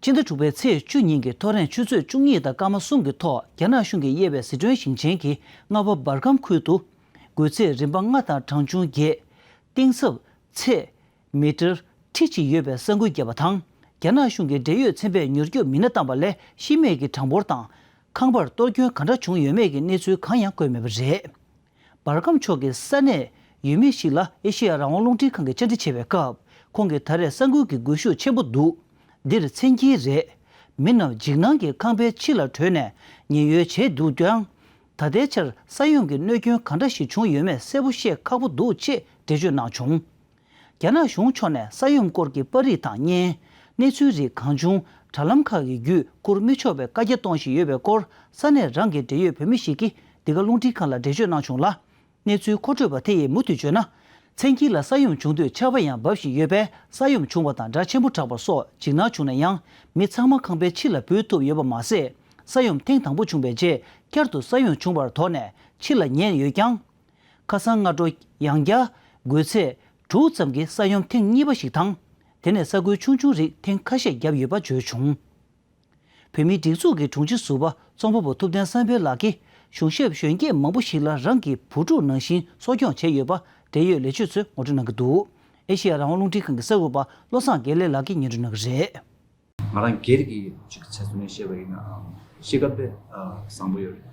སྤྱི་ཟླ་དྲུག་པའི་ཚེས་བཅུ་ཉིན་གྱི་ཐོ་རེངས་ཆུ་ཚོད་བཅུ་གཉིས་དང་སྐར་མ་གསུམ་གྱི་ཐོག་རྒྱ་ནག་གཞུང་གིས་དབྱེ་བའི་ཟི་ཁྲོན་ཞིང་ཆེན་གྱི་རྔ་བ་འབར་ཁམས་ཁུལ་དུ། དགོས་ཚད་རིམ་པ་ལྔ་དང་གྲངས་ཆུང་བརྒྱད། གཏིང་ཟབ་ཚད་མི་ཊར་ཁྲི་གཅིག་ཡོད་པའི་ས་འགུལ་བརྒྱབ་པ་དང་། རྒྱ་ནག་གཞུང་གིས་འབྲེལ་ཡོད་ཚན་པས་མྱུར་སྐྱོབ་མི་སྣ་བཏང་པ་ལས་ཤི་རྨས་ཀྱི་གྲངས་འབོར་དང་། ཁང་པར་གཏོར་སྐྱོན་ག་འདྲ་བྱུང་ཡོད་མེད་ཀྱི་གནས་ཚུལ་གང་ཡང་བཀོད་མེད་པ་རེད། འབར་ཁམས་ཕྱོགས་ཀྱི་ས་གནས་ཡུལ་མི་ཞིག་ལ་ཨེ་ཤེ་ཡ་རང་དབང་རླུང་འཕྲིན་ཁང་གིས་བཅར་འདྲི་བྱས་པའི་སྐབས། ཁོང་གིས་ད་རེས་ས་འགུལ་གྱི་སྒུལ་ཤུགས་ཆེན་པོ་འདུག་འདིར་མཚན་དཀྱིལ་རེད། མི་རྣམས་འཇིགས་སྣང་གི་ཁང་པའི་ཕྱི་ལ་བྲོས་ནས་ཉེན་གཡོལ་བྱས་འདུག་ཀྱང་། ད་ལྟའི་ཆར་ས་ཡོམ་གྱི་གནོད་སྐྱོན་ག་འདྲ་ཞིག་བྱུང་ཡོད་མེད་གསལ་པོ་ཤེས་ཁག་པོ་འདུག་ཅེས་འགྲེལ་བརྗོད་གནང་བྱུང་། རྒྱ་ནག་གཞུང་ཕྱོགས་ནས་ས་ཡོམ་སྐོར་གྱི་པར་རིས་དང་བརྙན། གནས་ཚུལ་རིགས་གང་བྱུང་དྲ་ལམ་ཁག་གི་བརྒྱུད་བསྐུར་མི་ཆོག་པའི་བཀའ་རྒྱ་གཏོང་བཞིན་ཡོད་པའི་སྐོར་ས་གནས་རང་གི་འབྲེལ་ཡོད་བོད་མི་ཞིག་གིས་འདི་ག་རླུང་འཕྲིན་ཁང་ལ་འགྲེལ་བརྗོད་གནང་བྱུང་ལ། གནས་ཚུལ་མཁོ་སྤྲོད་པ་དེ་ཡིས་མུ་མཐུད་བརྗོད་ན། མཚན་དཀྱིལ་ལ་ས་ཡོམ་བྱུང་དུས་ཆར་པ་ཡང་འབབ་བཞིན་ཡོད་པས་ས་ཡོམ་བྱུང་བ་དང་སྒྲ་ཆེན་པོ་གྲགས་པ་སོགས་འཇིགས་སྣང་བྱུང་ན་ཡང་མི་ཚང་མ་ཁང་པའི་ཕྱི་ལ་བུད་ཐུབ་ཡོད་པ་མ་ཟད། ས་ཡོམ་ཐེངས་དང་པོ་བྱུང་བའི་རྗེས་བསྐྱར་དུ་ས་ཡོམ་བྱུང་བར་དོགས་ནས་ཕྱི་ལ་ཉལ་ཡོད་ཀྱང་། ཁ་སང་སྔ་དྲོ་ཡང་བསྐྱར་དགོས་ཚད་དྲུག་ཙམ་གྱི་ས་ཡོམ་ཐེངས་གཉིས་པ་ཞིག་དང་། དེ་ནས་ས་ཁུལ་ཆུང་ཆུང་རིགས་ཐེངས་ཁ་ཤས་བརྒྱབ་ཡོད་པ་བརྗོད་བྱུང་། བོད་མིའི་སྒྲིག་འཛུགས་ཀྱི་དྲུང་ཆེ་ཟུར་པ་རྩོམ་པ་པོ་ཐུབ་བསྟན་བསམ་འཕེལ་ལགས་ཀྱིས་གཞུང་ཞབས་གཞོན་སྐྱེས་མང་པོ་ཞིག་ལ་རང་གི་བུ་ཕྲུག་ནང་བཞིན་གསོ་སྐྱོང་བྱས་ཡོད་པ་འབྲེལ་ཡོད་ལས་བྱེད་ཚོས་ངོ་སྤྲོད་གནང་གི་འདུག་ཨེ་ཤེ་ཡ་རང་དབང་རླུང་འཕྲིན་ཁང་གི་གསར་འགོད་པ་བློ་བཟང་དགེ་ལེགས་ལགས་ཀྱིས་སྙན་སྒྲོན་གནང་གི་རེད། ང་རང་སྒེར་གྱི་ཅིག་ཚད་གཙོ་ནས་བཤད་པ་ཡིན་ན་གཤིས་ཀ་དཔེ་བཟང་པོ་ཡོད་རེད།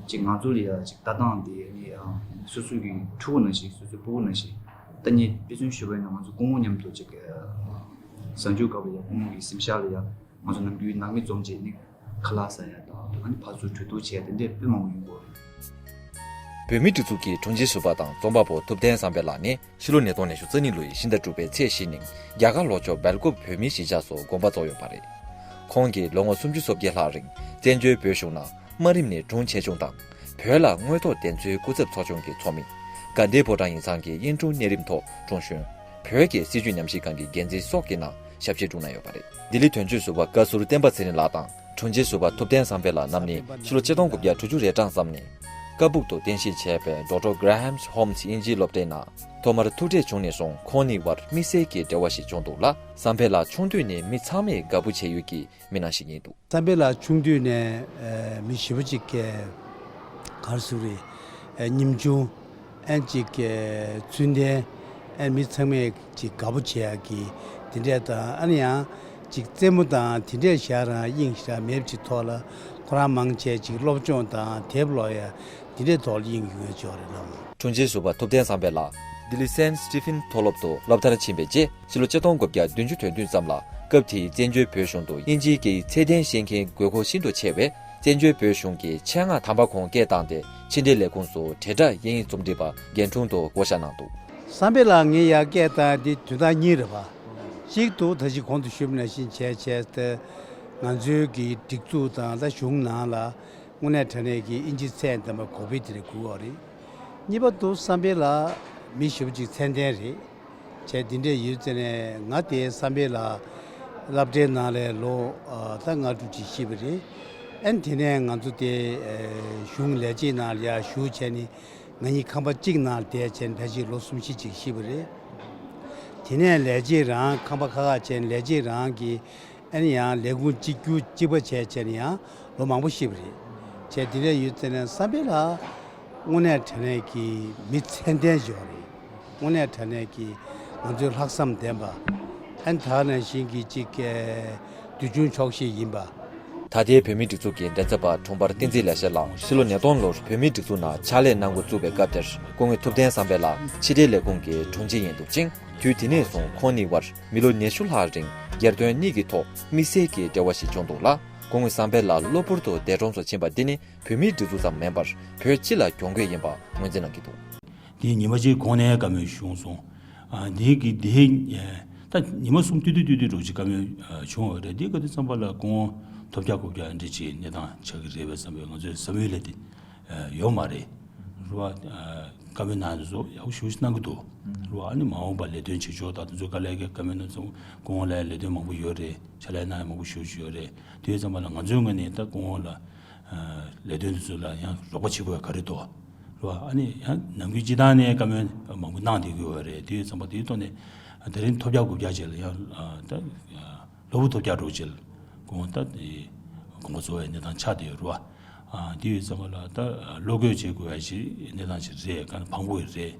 ཅིག་ང་ཚོ་ལ་ཡ་ཅིག་ལྟ་སྟངས་དེ་ནི་སོ་སོ་གི་ཕྲུ་གུ་ནང་བཞིན་སོ་སོའི་སྤུ་གུ་ནང་བཞིན་ད་ངས་དཔེ་མཚོན་ཞུ་བ་ཡིན་ན་ང་ཚོ་སྐུ་ངོ་མཉམ་དུ་ཅིག་གཟའ་མཇུག་སྐབས་ལ་ཡ་སྐུ་ངོ་གི་གཟིམ་ཤག་ལ་ཡ་ང་ཚོ་ནམ་རྒྱུན་ནང་མི་འཛོམས་བྱས་ནི་ཁ་ལག་ཟ་ཡ་དང་ཨ་ནི་ཕར་ཚུར་གྲོས་བསྡུར་བྱས་དེ་འདྲས་དཔེ་མང་པོ་ཡོང་གི་ཡོད་རེད། བོད་མིའི་སྒྲིག་འཛུགས་ཀྱི་དྲུང་ཆེ་ཟུར་པ་དང་རྩོམ་པ་པོ་ཐུབ་བསྟན་བསམ་འཕེལ་ལགས་ནི་ཕྱི་ལོ་ཉིས་སྟོང་ཉི་ཤུ་རྩ་གཉིས་ལོའི་ཕྱི་ཟླ་དྲུག་པའི་ཚེས་བཞི་ཉིན་རྒྱ་གར་ལྷོ་ཕྱོགས་སྦེལ་ཀོབ་བོད་མིའི་གཞིས་ཆགས་སུ་དགོངས་པ་རྫོགས་ཡོད་པ་རེད། ཁོང་གིས་ལོ་ངོ་སུམ་ཅུ་སོ་བརྒྱད་ལྷག་རིང་བཙན་བྱོལ་བོད་གཞུང་ནང་དམའ་རིམ་ནས་དྲུང་ཆེ་ཆུང་དང་། བོད་ལ་དངོས་ཐོག་བདེན་འཚོལ་སྐུ་ཚབ་ཚོགས་ཆུང་གི་ཚོགས་མི། དགའ་ལྡན་ཕོ་བྲང་ཡིག་ཚང་གི་དབྱིན་དྲུང་གནས་རིམ་ཐོག་དྲུང་གཞོན། བོད་ཀྱི་སྲིད་བྱུས་ཉམས་ཞིབ་ཁང་གི་འགན་འཛིན་སོགས་ཀྱི་ནང་ཞབས་ཕྱི་བསྐྱངས་གནང་ཡོད་པ་རེད། ལྡི་ལི་དོན་གཅོད་ཟུར་པ་བཀའ་ཟུར་བསྟན་པ་ཚེ་རིང་ལགས་དང་དྲུང་ཆེ་ཟུར་པ་ཐུབ་བསྟན་བསམ་འཕེལ་ལགས་རྣམ་གཉིས་ཕྱི་ལོ་ཆིག་སྟོང་དགུ་བརྒྱ་དྲུག་ཅུ་རེ་གྲངས་ཙམ་ནས་ཀ་སྦུག་ཏུ་རྟེན་གཞི་བྱས་པའི་ཌོག་ཊར་Graham's Homeས་དབྱིན་ཇིའི་སློབ་གྲྭའི་ནང་ཐོག་མར་ཐུག་འཕྲད་བྱུང་ནས་བཟུང་ཁོང་གཉིས་བར་དམིགས་བསལ་གྱི་འབྲེལ་བ་ཞིག་བྱུང་འདུག་ལ། བསམ་འཕེལ་ལགས་ཆུང་དུས་ནས་མི་ཚང་མས་དགའ་པོ་བྱེད་ཡུལ་གྱི་མི་སྣ་ཞིག་ཡིན་འདུག་བསམ་འཕེལ་ལགས་ཆུང་དུས་ནས་ཨ་མི་ཞེ་པོ་ཅིག་གི་ག་རེ་ཟེར་དགོས་རེད། ཨ་སྙིང་ཆུང་། ཨ་ཅིག་གི་ཚུལ་ལྡན། ཨ་མི་ཚང་མས་ཅིག་དགའ་པོ་བྱེད་ཡག་གི་དེ་འདྲས་དང་ཨ་ནི་ཡང་ཅིག་རྩེད་མོ་དང་དེ་འདྲས་བྱས་རང་དབྱིངས་ཤ་མེད་ཅིག་ཐོག་ལ་ཁོ་རང་མང་ཆེ་ཅིག་སློབ་སྦྱོང་དང་དེབ་ཀློག་ཡ་དེ་འདྲས་ཐོག་ལ་དབྱིངས་ཡོད་ཅོག་རེད་ལགས། དྲུང་ཆེ་ཟུར་པ་ཐུབ་བསྟན་བསམ་འཕེལ་ལགས་ལྡི་ལི་སེན་སི་ཊི་ཕིན་མཐོ་སློབ་ཏུ་སློབ་མཐར་ཕྱིན་པའི་རྗེས་ཕྱི་ལོ་ཆིག་སྟོང་དགུ་བརྒྱ་བདུན་ཅུ་དོན་བདུན་ཙམ་ལ་སྐབས་དེའི་བཙན་བྱོལ་བོད་གཞུང་དུ་དབྱིན་ཇིའི་སྐད་ཡིག་ཚད་ལྡན་ཤེས་མཁན་དགོས་མཁོ་ཤིན་ཏུ་ཆེ་བས། བཙན་བྱོལ་བོད་གཞུང་གི་ཆེད་མངགས་དམ་པ་ཁོང་སྐད་བཏང་སྟེ་ཕྱི་འབྲེལ་ལས་ཁུངས་སུ་དྲིལ་བསྒྲགས་དབྱིན་ཡིག་རྩོམ་སྒྲིག་པ་འགན་དྲུང་དུ་བསྐོ་བཞག་གནང་འདུག་བསམ་འཕེལ་ལགས་ངས་ཡར་སྐད་བཏང་དེ་དོན་དག་གཉིས་རེད་པ། གཅིག་ཏུ་ད་ཅི་གོང་དུ་ཞུས་པ་ནང་བཞིན་བྱས་བྱས་ཏེ་ང་ཚོའི་གི་སྒྲིག་འཛུགས་དང་ད་གཞུང་ནང་ལ་དངོས་གནས་དྲང་གནས་ཀྱི་དབྱིན་ཇི་ཚད་ལྡན་པ་གོ་བེད་དེ་རེད་དགོས་པ་རེད། གཉིས་པ་དུ་བསམ་འཕེལ་ལགས་མི་ཞེ་པོ་ཅིག་ཚད་ལྡན་རེད། བྱས་འདི་འདྲས་ཡོད་ཙེ་ནས་ང་དེ་བསམ་འཕེལ་ལགས་སློབ་གྲྭའི་ནང་ལས་ལོ་ཨ་ད་ལྔ་དྲུག་ཅིག་ཤེས་པ་རེད། ཨན་དེ་ནས་ང་ཚོ་དེ་ཨ་གཞུང་ལས་བྱེད་ནང་ལ་ཡར་ཞུགས་བྱས་ནས་ང་གཉིས་ཁང་པ་གཅིག་ནང་ལ་བསྡད་བྱས་ནས་ཕལ་ཆེར་ལོ་གསུམ་བཞི་ཅིག་ཤེས་པ་རེད། དེ་ནས་ལས་བྱེད་རང་ཁང་པ་ཁག་ཁག་བྱས་ནས་ལས་བྱེད་རང་གི་ཨ་ནི་ཡང་ལས་ཁུངས་གཅིག་གྱུར་གཅིག་པ་བྱས་བྱས་ནས་ཡང་ལོ་མང་པོ་ཤི་བ་རེད། བྱས་དེ་འདྲ་ཡོད་ཙང་ནས་བསམ་འཕེལ་ལགས་དངོས་གནས་དྲང་གནས་ཀྱི་མི་ཚད་ལྡན་ཞིག་རེད། དངོས་གནས་དྲང་གནས་ཀྱི་ང་ཚོའི་ལྷག་བསམ་ལྡན་པ། ཨ་ནི་ད་ག་ནང་བཞིན་གྱི་ཅིག་དུས་ཆུང་ཆོག་ཤེས་ཡིན་པ། ད་ལྟའི་བོད་མིའི་སྒྲིག་འཛུགས་ཀྱི་མགྲིན་ཚབ་པ་དྲུང་འཕར་བསྟན་འཛིན་ལེགས་བཤད་ལགས་ཕྱི་ལོ་ཉིས་སྟོང་ལོར་བོད་མིའི་སྒྲིག་འཛུགས་ནང་ཕྱག་ལས་གནང་འགོ་བཙུགས་པའི་སྐབས་དེར་སྐུ་ངོ་ཐུབ་བསྟན་བསམ་འཕེལ་ལགས་ཕྱི་དྲིལ་ལས་ཁུངས་ཀྱི་དྲུང་ཆེ་ཡིན་འདུག་ཅིང་། དུས་དེ་ནས་བཟུང་ཁོང་གཉིས་བར་མི་ལོ་ཉི་ཤུ་ལྷག་རིང་སྒེར་དོན་གཉིས་ཀྱི་ཐོག་དམིགས་བསལ་གྱི་འབྲེལ་བ་ཞིག་བྱུང་འདུག་ལ། སྐུ་ངོ་བསམ་འཕེལ་ལགས་གློ་བུར་དུ་འདས་གྲོངས་སུ་ཕྱིན་པ་འདི་ནི་བོད་མིའི་སྒྲིག་འཛུགས་ཙམ་མིན་པར་བོད་སྤྱི་ལ་གྱོང་གུད་ཡིན་པ་ངོས་འཛིན་གནང་གི་འདུག་དེའི་ཉི་མ་གཅིག་གོང་ནས་བཀའ་མོལ་བྱུང་སོང་། ཨ་འདི་གི་འདི་ད་ཉི་མ་གསུམ་ཏུ་ཏུ་ཏུ་ཏུ་འགྲོ་ཅིག་བཀའ་མོལ་བྱུང་བ་རེད། འདི་ག་དུས་ཙམ་པ་ལ་སྐུ་ངོ་ཐོབ་རྒྱག་གོ་རྒྱག་འདྲ་ཅིག་གནས་སྟངས་ཆགས་ཀྱི་རེད་པས་བསམ་པའི་ང་ཚོའི་བསམ་ཡུལ་ལས་དེ་ཡོད་མ་རེད། རུ་བ་བཀའ་མོལ་གནང་དུས་ཚོད་ཡག་པོ་ཞེ་པོ་ཞིག་གནང་གི་འདུག་རུ་བ་ཨ་ནི་མ་འོངས་པ་ལས་དོན་བྱེད་ཕྱོགས་དང་དེ་ཚོའི་དཀའ་ལས་ཀྱི་བཀའ་མོལ་གནང་ཚུལ་སྐུ་ངོ་ལ་ལས་དོན་མང་པོ་ཡོད་རེད། ཕྱག་ལས་གནང་ཡ་མང་པོ་ཞེ་པོ་ཞིག་ཡོད་རེད། དེ་ཙམ་པ་ལ་ང་ཚོའི་ངོས་ནས་ད་སྐུ་ངོ་ལ་ལས་དོན་དེ་ཚོ་ལ་ཡང་རོགས་པ་བྱེད་དགོས་ཡ་ག་རེ་འདུག་རུ་བ་ཨ་ནི་ཡང་ནམ་རྒྱུན་སྤྱི་བཏང་ནས་བཀའ་མོལ་མང་པོ་གནང་བསྡད་ཀྱི་ཡོད་རེད། དེ་ཙམ་པ་དེའི་ཐོག་ནས་དེ་རིང་ཐོབ་རྒྱག་དགོས་རྒྱག་བྱས་ལ་ཡང་ད། གློ་བུར་ཐོབ་རྒྱག་རོགས་བྱེད། དགོངས་ད་དེ་དགོངས་པ་རྫོགས་པའི་གནས་སྟངས་ཆགས་བསྡད་ཡོད་རེད་བ། ཨ་དེ་ཡོད་ཙང་ལ་ད་བློ་འགྱོད་བྱེད་དགོས་པ་ཞིག་གནས་སྟངས་ཤིག་རེད། ག་ན་ཕངས་པོ་ཡོད་རེད།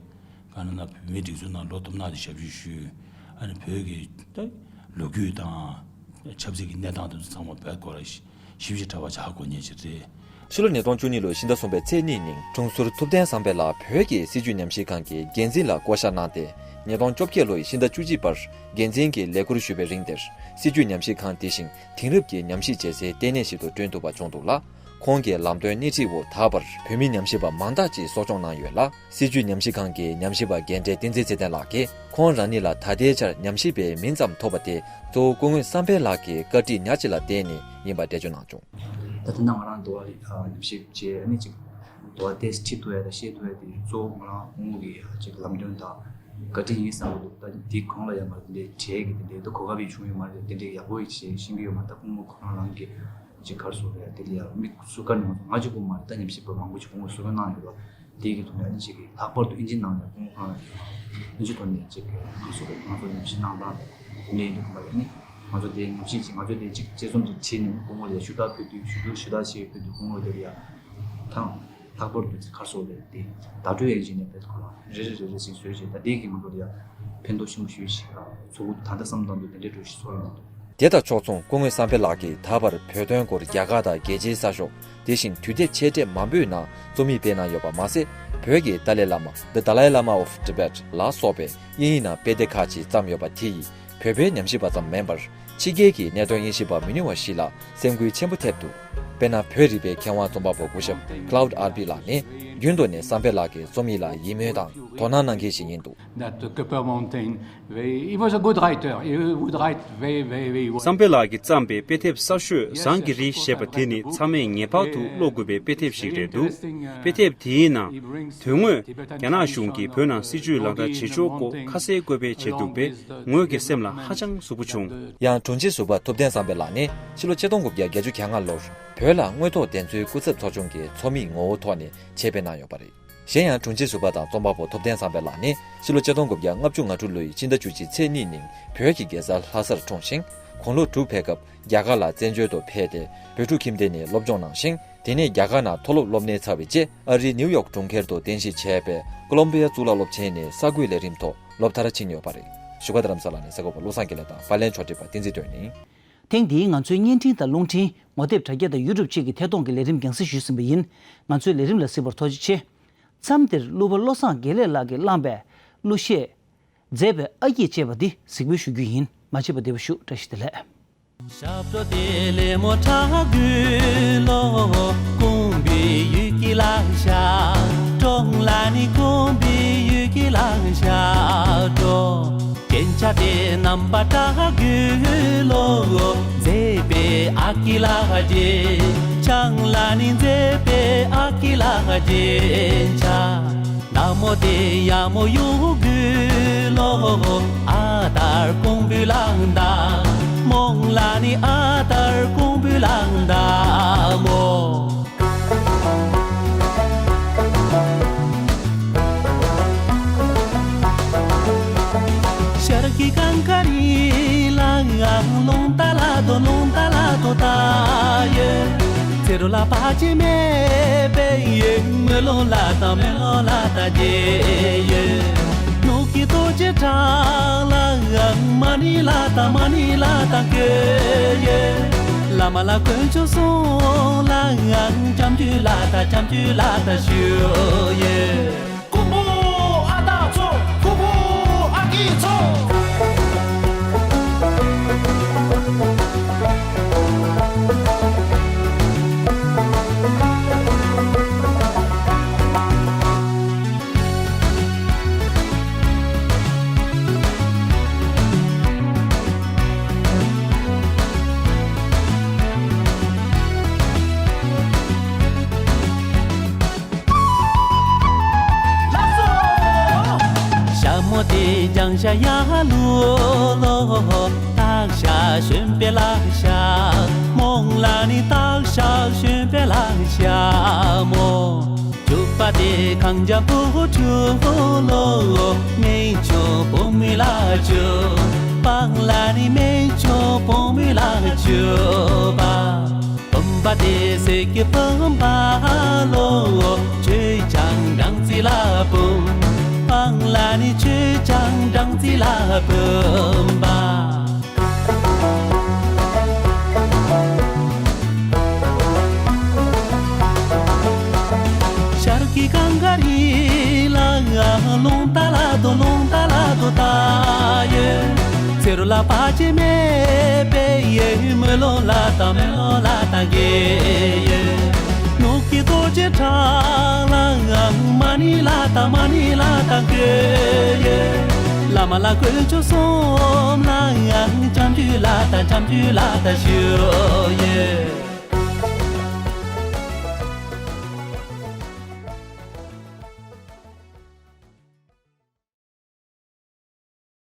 ག་ན་ན་བོད་མིའི་སྒྲིག་འཛུགས་ནང་ལོ་དུམ་ནག་དེ་ཞབས་ཞུ་ཞུས། ཨ་ནི་བོད་ཀྱི་ད་ལོ་རྒྱུས་དང་ཆབ་སྲིད་ཀྱི་གནས་སྟངས་དེ་ཚོ་ཚང་མ་བོད་སྐོར་ལ་ཞིག་ ཞིབ་ཞིབ་ཕྲ་བ་ཆགས་དགོས་ངེས་ཅིག་རེད། ཕྱི་ལོ་ཉིས་སྟོང་བཅུ་གཉིས་ལོའི་ཕྱི་ཟླ་གསུམ་པའི་ཚེས་གཉིས་ཉིན་དྲུང་ཟུར་ཐུབ་བསྟན་བསམ་འཕེལ་ལགས་བོད་ཀྱི་སྲིད་བྱུས་ཉམས་ཞིབ་ཁང་གི་འགན་འཛིན་ལ་བསྐོ་བཞག་གནང་སྟེ། ཉིས་སྟོང་བཅོ་བརྒྱད་ལོའི་ཕྱི་ཟླ་བཅུ་གཅིག་བར་འགན་འཛིན་གྱི་ལས་ཁུར་ཞུ་བའི་རིང་དེར། སྲིད་བྱུས་ཉམས་ཞིབ་ཁང་དེ་བཞིན་དེང་རབས་ཀྱི་ཉམས་ཞིབ་བྱེད་སའི་ལྟེ་གནས་ཤིག་ཏུ་བསྐྲུན་ཐུབ་པ་བྱུང་འདུག་ལ། ཁོང་གི་ལམ་སྟོན་སྣེ་ཁྲིད་འོག་ད་བར་བོད་མི་ཉམས་ཞིབ་པ་མང་དག་ཅིག་གསོ་སྐྱོང་གནང་ཡོད་ལ། སྲིད་བྱུས་ཉམས་ཞིབ་ཁང་གི་ཉམས་ཞིབ་པ་རྒན་གྲས་བསྟན་འཛིན་ཚེ་བརྟན་ལགས་ཀྱིས། ཁོང་རང་ཉིད་ལ་ད་ལྟའི་ཆར་ཉམས་ཞིབ་པའི་མིང་ཙམ་ཐོབ་པ་དེ་གཙོ་བོ་སྐུ་ངོ་བསམ་འཕེལ་ལགས་ཀྱི་བཀའ་ཁྲིད་ཉག་གཅིག་ལ་བརྟེན་ནས་ཡིན་པ་འགྲེལ་བརྗོད་གནང་བྱུང་། ད་ལྟ་ན་ང་རང་འདུག་བ་ལ་ཉམས་ཞིབ་བྱས་ནས་ཅིག་འདུག་བ་དེ་ཁྲིད་ཐུབ་ཡ་དང་ཤེས་ཐུབ་ཡ་དེ་གཙོ་བོ་ང་རང་སྐུ་ངོ་གི་ཅིག་ལམ་སྟོན་དང་བཀའ་ཁྲིད་ཡིན་བསམ་གྱི་འདུག་ད་འདི་གོང་ལ་ཡང་ང་རང་དེ་འདྲའི་གྲས་ཀྱི་དེ་འདྲའི་ད་གོ་སྐབས་ཡིན་བྱུང་ཡོད་མ་རེད། དེ་འདྲའི་ཡག་པོ་ཡིན་ཞེས་ཤེས་ཀྱི་ཡོད་མ་རེད། ད་སྐུ་ངོ་ཁོ་རང་རང་གི་ཅིག་ག་རེ་ཟེར་རེད། དེ་ལ་ཡང་མི་སུ་ག་ནས་མ་སོང་ང་གཅིག་པུ་མ་རེད། ད་ཉམས་ཞིབ་པ་མང་པོ་ཅིག་སྐུ་ངོ་གསོ་སྐྱོང་གནང་ཡོད་པ། དེ་གི་ཐོག་ནས་ཨ་ནི་ཅིག་གིས་ལྷག་པར་དུ་ཨིན་ཇི་ནང་ནས་སྐུ་ངོ་ཁོང་ཨིན་ཇི་ཐོག་ནས་ཅིག་གིས་ང་ཚོ་གི་ང་ཚོ་ཉམས་ཞིབ་གནང་སྟངས་དེ་འདྲ་ཡིན་འདུག་ག་ཨ་ནི་ང་ཚོ་དེ་ཉམས་ཞིབ་ཅིག་ང་ཚོ་དེ་ཅིག་དཔྱད་རྩོམ་ཅིག་བྲིས་ནས་སྐུ་ངོ་ལ་ཞུ་དག་ཕུལ་དུས་ཞུ་དག་ཞུ་དག་ཞིག་ཕུལ་དུས་སྐུ་ངོ་དེ་ལ་ཡ་ཐང་ལྷག་པར་དུ་ཅིག་ག་རེ་ཟེར་རེད། དེ་བརྡ་སྤྲོད་ཡན་ཆད་ནས་དཔེ་ཁོ་རང་རེ་རེ་རེ་རེ་ཞིག་བཟོས་བྱས། ད་དེ་གི་ང་ཚོ་ལ་ཡ་ཕན་ཐོགས་ཆེན་པོ་ཞེ་པོ་ཞིག་ཚོར་གྱི་འདུག་ད་ལྟ་བསམ་བཏང་དུས་དེ་འདྲའི་འགྲོ་ཞིག་ཚོར་ཡོང་གི་འདུག་དེ་དང་ཕྱོགས་མཚུངས་སྐུ་ངོ་བསམ་འཕེལ་ལགས་ཀྱིས་ད་བར་བོད་དོན་སྐོར་རྒྱ་གར་དང་རྒྱལ་སྤྱིའི་གསར་ཤོག་དེ་བཞིན་དུས་དེབ་ཆེ་གྲས་མང་པོའི་ནང་རྩོམ་ཡིག་སྤེལ་གནང་ཡོད་པ་མ་ཟད། བོད་ཀྱི་ཏཱ་ལའི་བླ་མ་The Dalai Lama of Tibet ལ་སོགས་པའི་དབྱིན་ཡིག་ནང་དཔེ་དེབ་ཁག་ཅིག་བརྩམས་ཡོད་པ་དེ་ཡིས་བོད་པའི་ཉམས་ཞིབ་པ་ཙམ་མིན་པར། ཕྱི་རྒྱལ་གྱི་གནད་དོན་དབྱེ་ཞིབ་པ་མི་ཉུང་བ་ཞིག་ལ་སེམས་འགུལ་ཆེན་པོ་ཐེབས་འདུག་དཔེར་ན། བོད་རིག་པའི་མཁས་དབང་རྩོམ་པ་པོ་སྐུ་ཞབས་Claude Arby ལགས་ནི་རྒྱུན་དུ་ནས་བསམ་འཕེལ་ལགས་ཀྱི་རྩོམ་ཡིག་ལ་ཡིད་སྨོན་དང་དོ་སྣང་གནང་མཁན་ཞིག་ཡིན་འདུག That the Copper Mountain, he was a good writer. He would write very, very, very well. བསམ་འཕེལ་ལགས་ཀྱིས་བརྩམས་པའི་དཔེ་དེབ་གསར་ཤོས་ཟངས་ཀྱི་རི་ཞེས་པ་དེ་ནི་ཚང་མས་ངེས་པར་དུ་ཀློག་དགོས་པའི་དཔེ་དེབ་ཞིག་རེད་འདུག་དཔེ་དེབ་དེའི་ནང་དོན་དངོས་རྒྱ་ནག་གཞུང་གིས་བོད་ནང་སྲིད་བྱུས་ལག་བསྟར་བྱེད་ཕྱོགས་སྐོར་ཁ་གསལ་བཀོད་པ་བྱས་འདུག་པས། ངོས་ཀྱི་སེམས་ལ་ཧ་ཅང་ཟུག་པོ་བྱུང་། ཡང་དྲུང་ཆེ་ཟུར་པ་ཐུབ་བསྟན་བསམ་འཕེལ་ལགས་ནི་ཕྱི་ལོ་ཆིག་སྟོང་དགུ་བརྒྱ་བརྒྱད་ཅུ་གྱ་ལྔ་ལོར་བོད་ལ་དངོས་ཐོག་བདེན་འཚོལ་སྐུ་ཚབ་ཚོགས་ཆུང་གི་ཚོགས་མིའི་ངོ་བོ་ཐོག་ནས་ཆེད་ཕེབས་གནང་ཡོད་པ་རེད། གཞན་ཡང་དྲུང་ཆེ་ཟུར་པ་དང་རྩོམ་པ་པོ་ཐུབ་བསྟན་བསམ་འཕེལ་ལགས་ནི་ཕྱི་ལོ་ཆིག་སྟོང་དགུ་བརྒྱ་ལྔ་བཅུ་ང་དྲུག་ལོའི་ཕྱི་ཟླ་བཅུ་གཅིག་ཚེས་གཉིས་ཉིན་བོད་ཀྱི་རྒྱལ་ས་ལྷ་སར་འཁྲུངས་ཤིང་། དགུང་ལོ་དྲུག་ཕེབས་སྐབས་རྒྱ་གར་ལ་བཙན་བྱོལ་དུ་ཕེབས་ཏེ། བོད་ཕྲུག་ཁྱིམ་སྡེ་ནས་སློབ་སྦྱོང་གནང་ཞིང་། དེ་ནས་རྒྱ་གར་ནང་མཐོ་སློབ་སློབ་གཉེར་ཚར་བའི་རྗེས། ཨ་རིའི་ནིའུ་ཡོག་གྲོང་ཁྱེར་དུ་རྟེན་གཞི་བྱས་པའི་ཀོ་ལོམ་བི་ཡ་གཙུག་ལག་སློབ་ཆེན་ནས་གསར་འགོད་ལས་རིམ་ཐོག་སློབ་མཐར་ཕྱིན་ཡོད་པ་རེད། བཞུགས་སྒར་རྡ་རམ་ས་ལ་ནས་གསར་འགོད་པ་བློ་བཟང་དགེ་ལེགས་དང་པར་ལེན་ཕྱོགས་སྒྲིག་པ་བསྟན་འཛིན་དོན་ནི། ཐེངས་འདིའི་ང་ཚོའི་བརྙན་འཕྲིན་དང་རླུང་འཕྲིན་ངོ་དེབ་དྲ་རྒྱ་དང་ཡུ་ཊུབ་བཅས་ཀྱི་ཐད་གཏོང་གི་ལས་རིམ་རྒྱང་སྲིང་ཞུས་ཟིན་པ་ཡིན། ང་ཚོའི་ལས་རིམ་ལ་གཟིགས་པར་ཐུགས་རྗེ་ཆེ། མཚམས་འདིར་གླུ་བ་བློ་བཟང་དགེ་ལེགས་ལགས་ཀྱིས་བླངས་པའི་གླུ་གཞས། མཛེས་པའི་ཨ་སྐྱིད་ཅེས་པ་འདི་གཟིགས་འབུལ་ཞུ་རྒྱུ་ཡིན། མ་མཆིས་པ་བདེ་བར་བཞུགས། བཀྲ་ཤིས་བདེ་ལེགས། ཞབས་བྲོ་དེ་ལེ་མོ་ཁྲ་གུ་ལོ། ཀོང་པོའི་ཡུལ་གྱི་ལག་ཤ། གྲོང་ལ་ནི་ཀོང་པོའི་ཡུལ་གྱི་ལག་ཤ་འགྲོ། རྒྱན་ཆ་དེ་རྣམ་པ་ཁྲ་གུ་ལོ། མཛེས་པའི་ཨ་ཀི་ལག་རྒྱན། ཆང་ལ་ནི་མཛེས་པའི་ཨ་ཀི་ལག་རྒྱན་ཆ། ན་མོ་དེ་ཡ་མོ་ཡུ་གུ་ལོ། ཨ་དར་ཀོང་བུ་ལང་ད། མོང་ལ་ནི་ཨ་དར་ཀོང་བུ་ལང་ད་མོ། ཤར་གྱི་གངས་དཀར་ཡི་ལང་ལོང་ཏ་ལ་དོ་ལོང་ཏ་ལ་དོ་ཏ་ཡོད། ཚེ་རོ་ལ་པ་ཅི་མེད་པའི་ཡོད། མེ་ལོང་ལ་ཏ་མེ་ལོང་ལ་ཏ་ཇེ་ཡོད། ནུབ་ཀྱི་རྡོ་རྗེ་བྲག་ལ་མ་ཎི་ལ་ཏ་མ་ཎི་ལ་ཏ་གོ་ཡོད། བླ་མ་ལ་དཀོན་མཆོག་གསུམ་ལ་སྐྱབས་འཇུག་ལ་ཏ་སྐྱབས་འཇུག་ལ་ཏ་ཞུ་ཡོད། ཀོང་པོ་ཨ་སྟག་ཚོ། ཀོང་པོ་ཨ་སྐྱིད་ཚོ། ཞྭ་མོ་དེ་རྒྱང་ཞྭ་ཡ་ལུ་ལོ། སྟག་ཤ་ཞོན་པའི་ལག་ཤ། མོང་ལ་ནི་སྟག་ཤ་ཞོན་པའི་ལག་ཤ་མོ། ཕྱུ་པ་དེ་གངས་རྒྱ་བུ་ཕྲུག་ལོ། སྨན་ཆུང་བུ་མོའི་ལག་ཕྱུ། སྤང་ལ་ནི་སྨན་ཆུང་བུ་མོའི་ལག་ཕྱུ་པ། བུམ་པ་དེ་གསེར་གྱི་བུམ་པ་ལོ། ཆོས་ཆང་སྦྲང་རྩི་ལ་བུམ། སྤང་ལ་ནི་ཆོས་ཆང་སྦྲང་རྩི་ལ་བུམ་པ། རླུང་རྟ་ལ་དོ་རླུང་རྟ་ལ་དོ་ད་ཡེ། ཚེ་རོ་ལ་བར་ཆད་མེད་པའི་ཡེ། མི་ལོ་ལ་དང་མི་ལོ་ལ་དང་གེ་ཡེ། ནུབ་ཀྱི་རྡོ་རྗེ་བྲག་ལ་མ་ཎི་ལ་དང་མ་ཎི་ལ་དང་གེ་ཡེ། བླ་མ་ལ་དཀོན་མཆོག་གསུམ་ལ་ཡང་། ལྕམ་རྒྱུད་ལ་དང་ལྕམ་རྒྱུད་ལ་དང་ཞུ་ཡེ།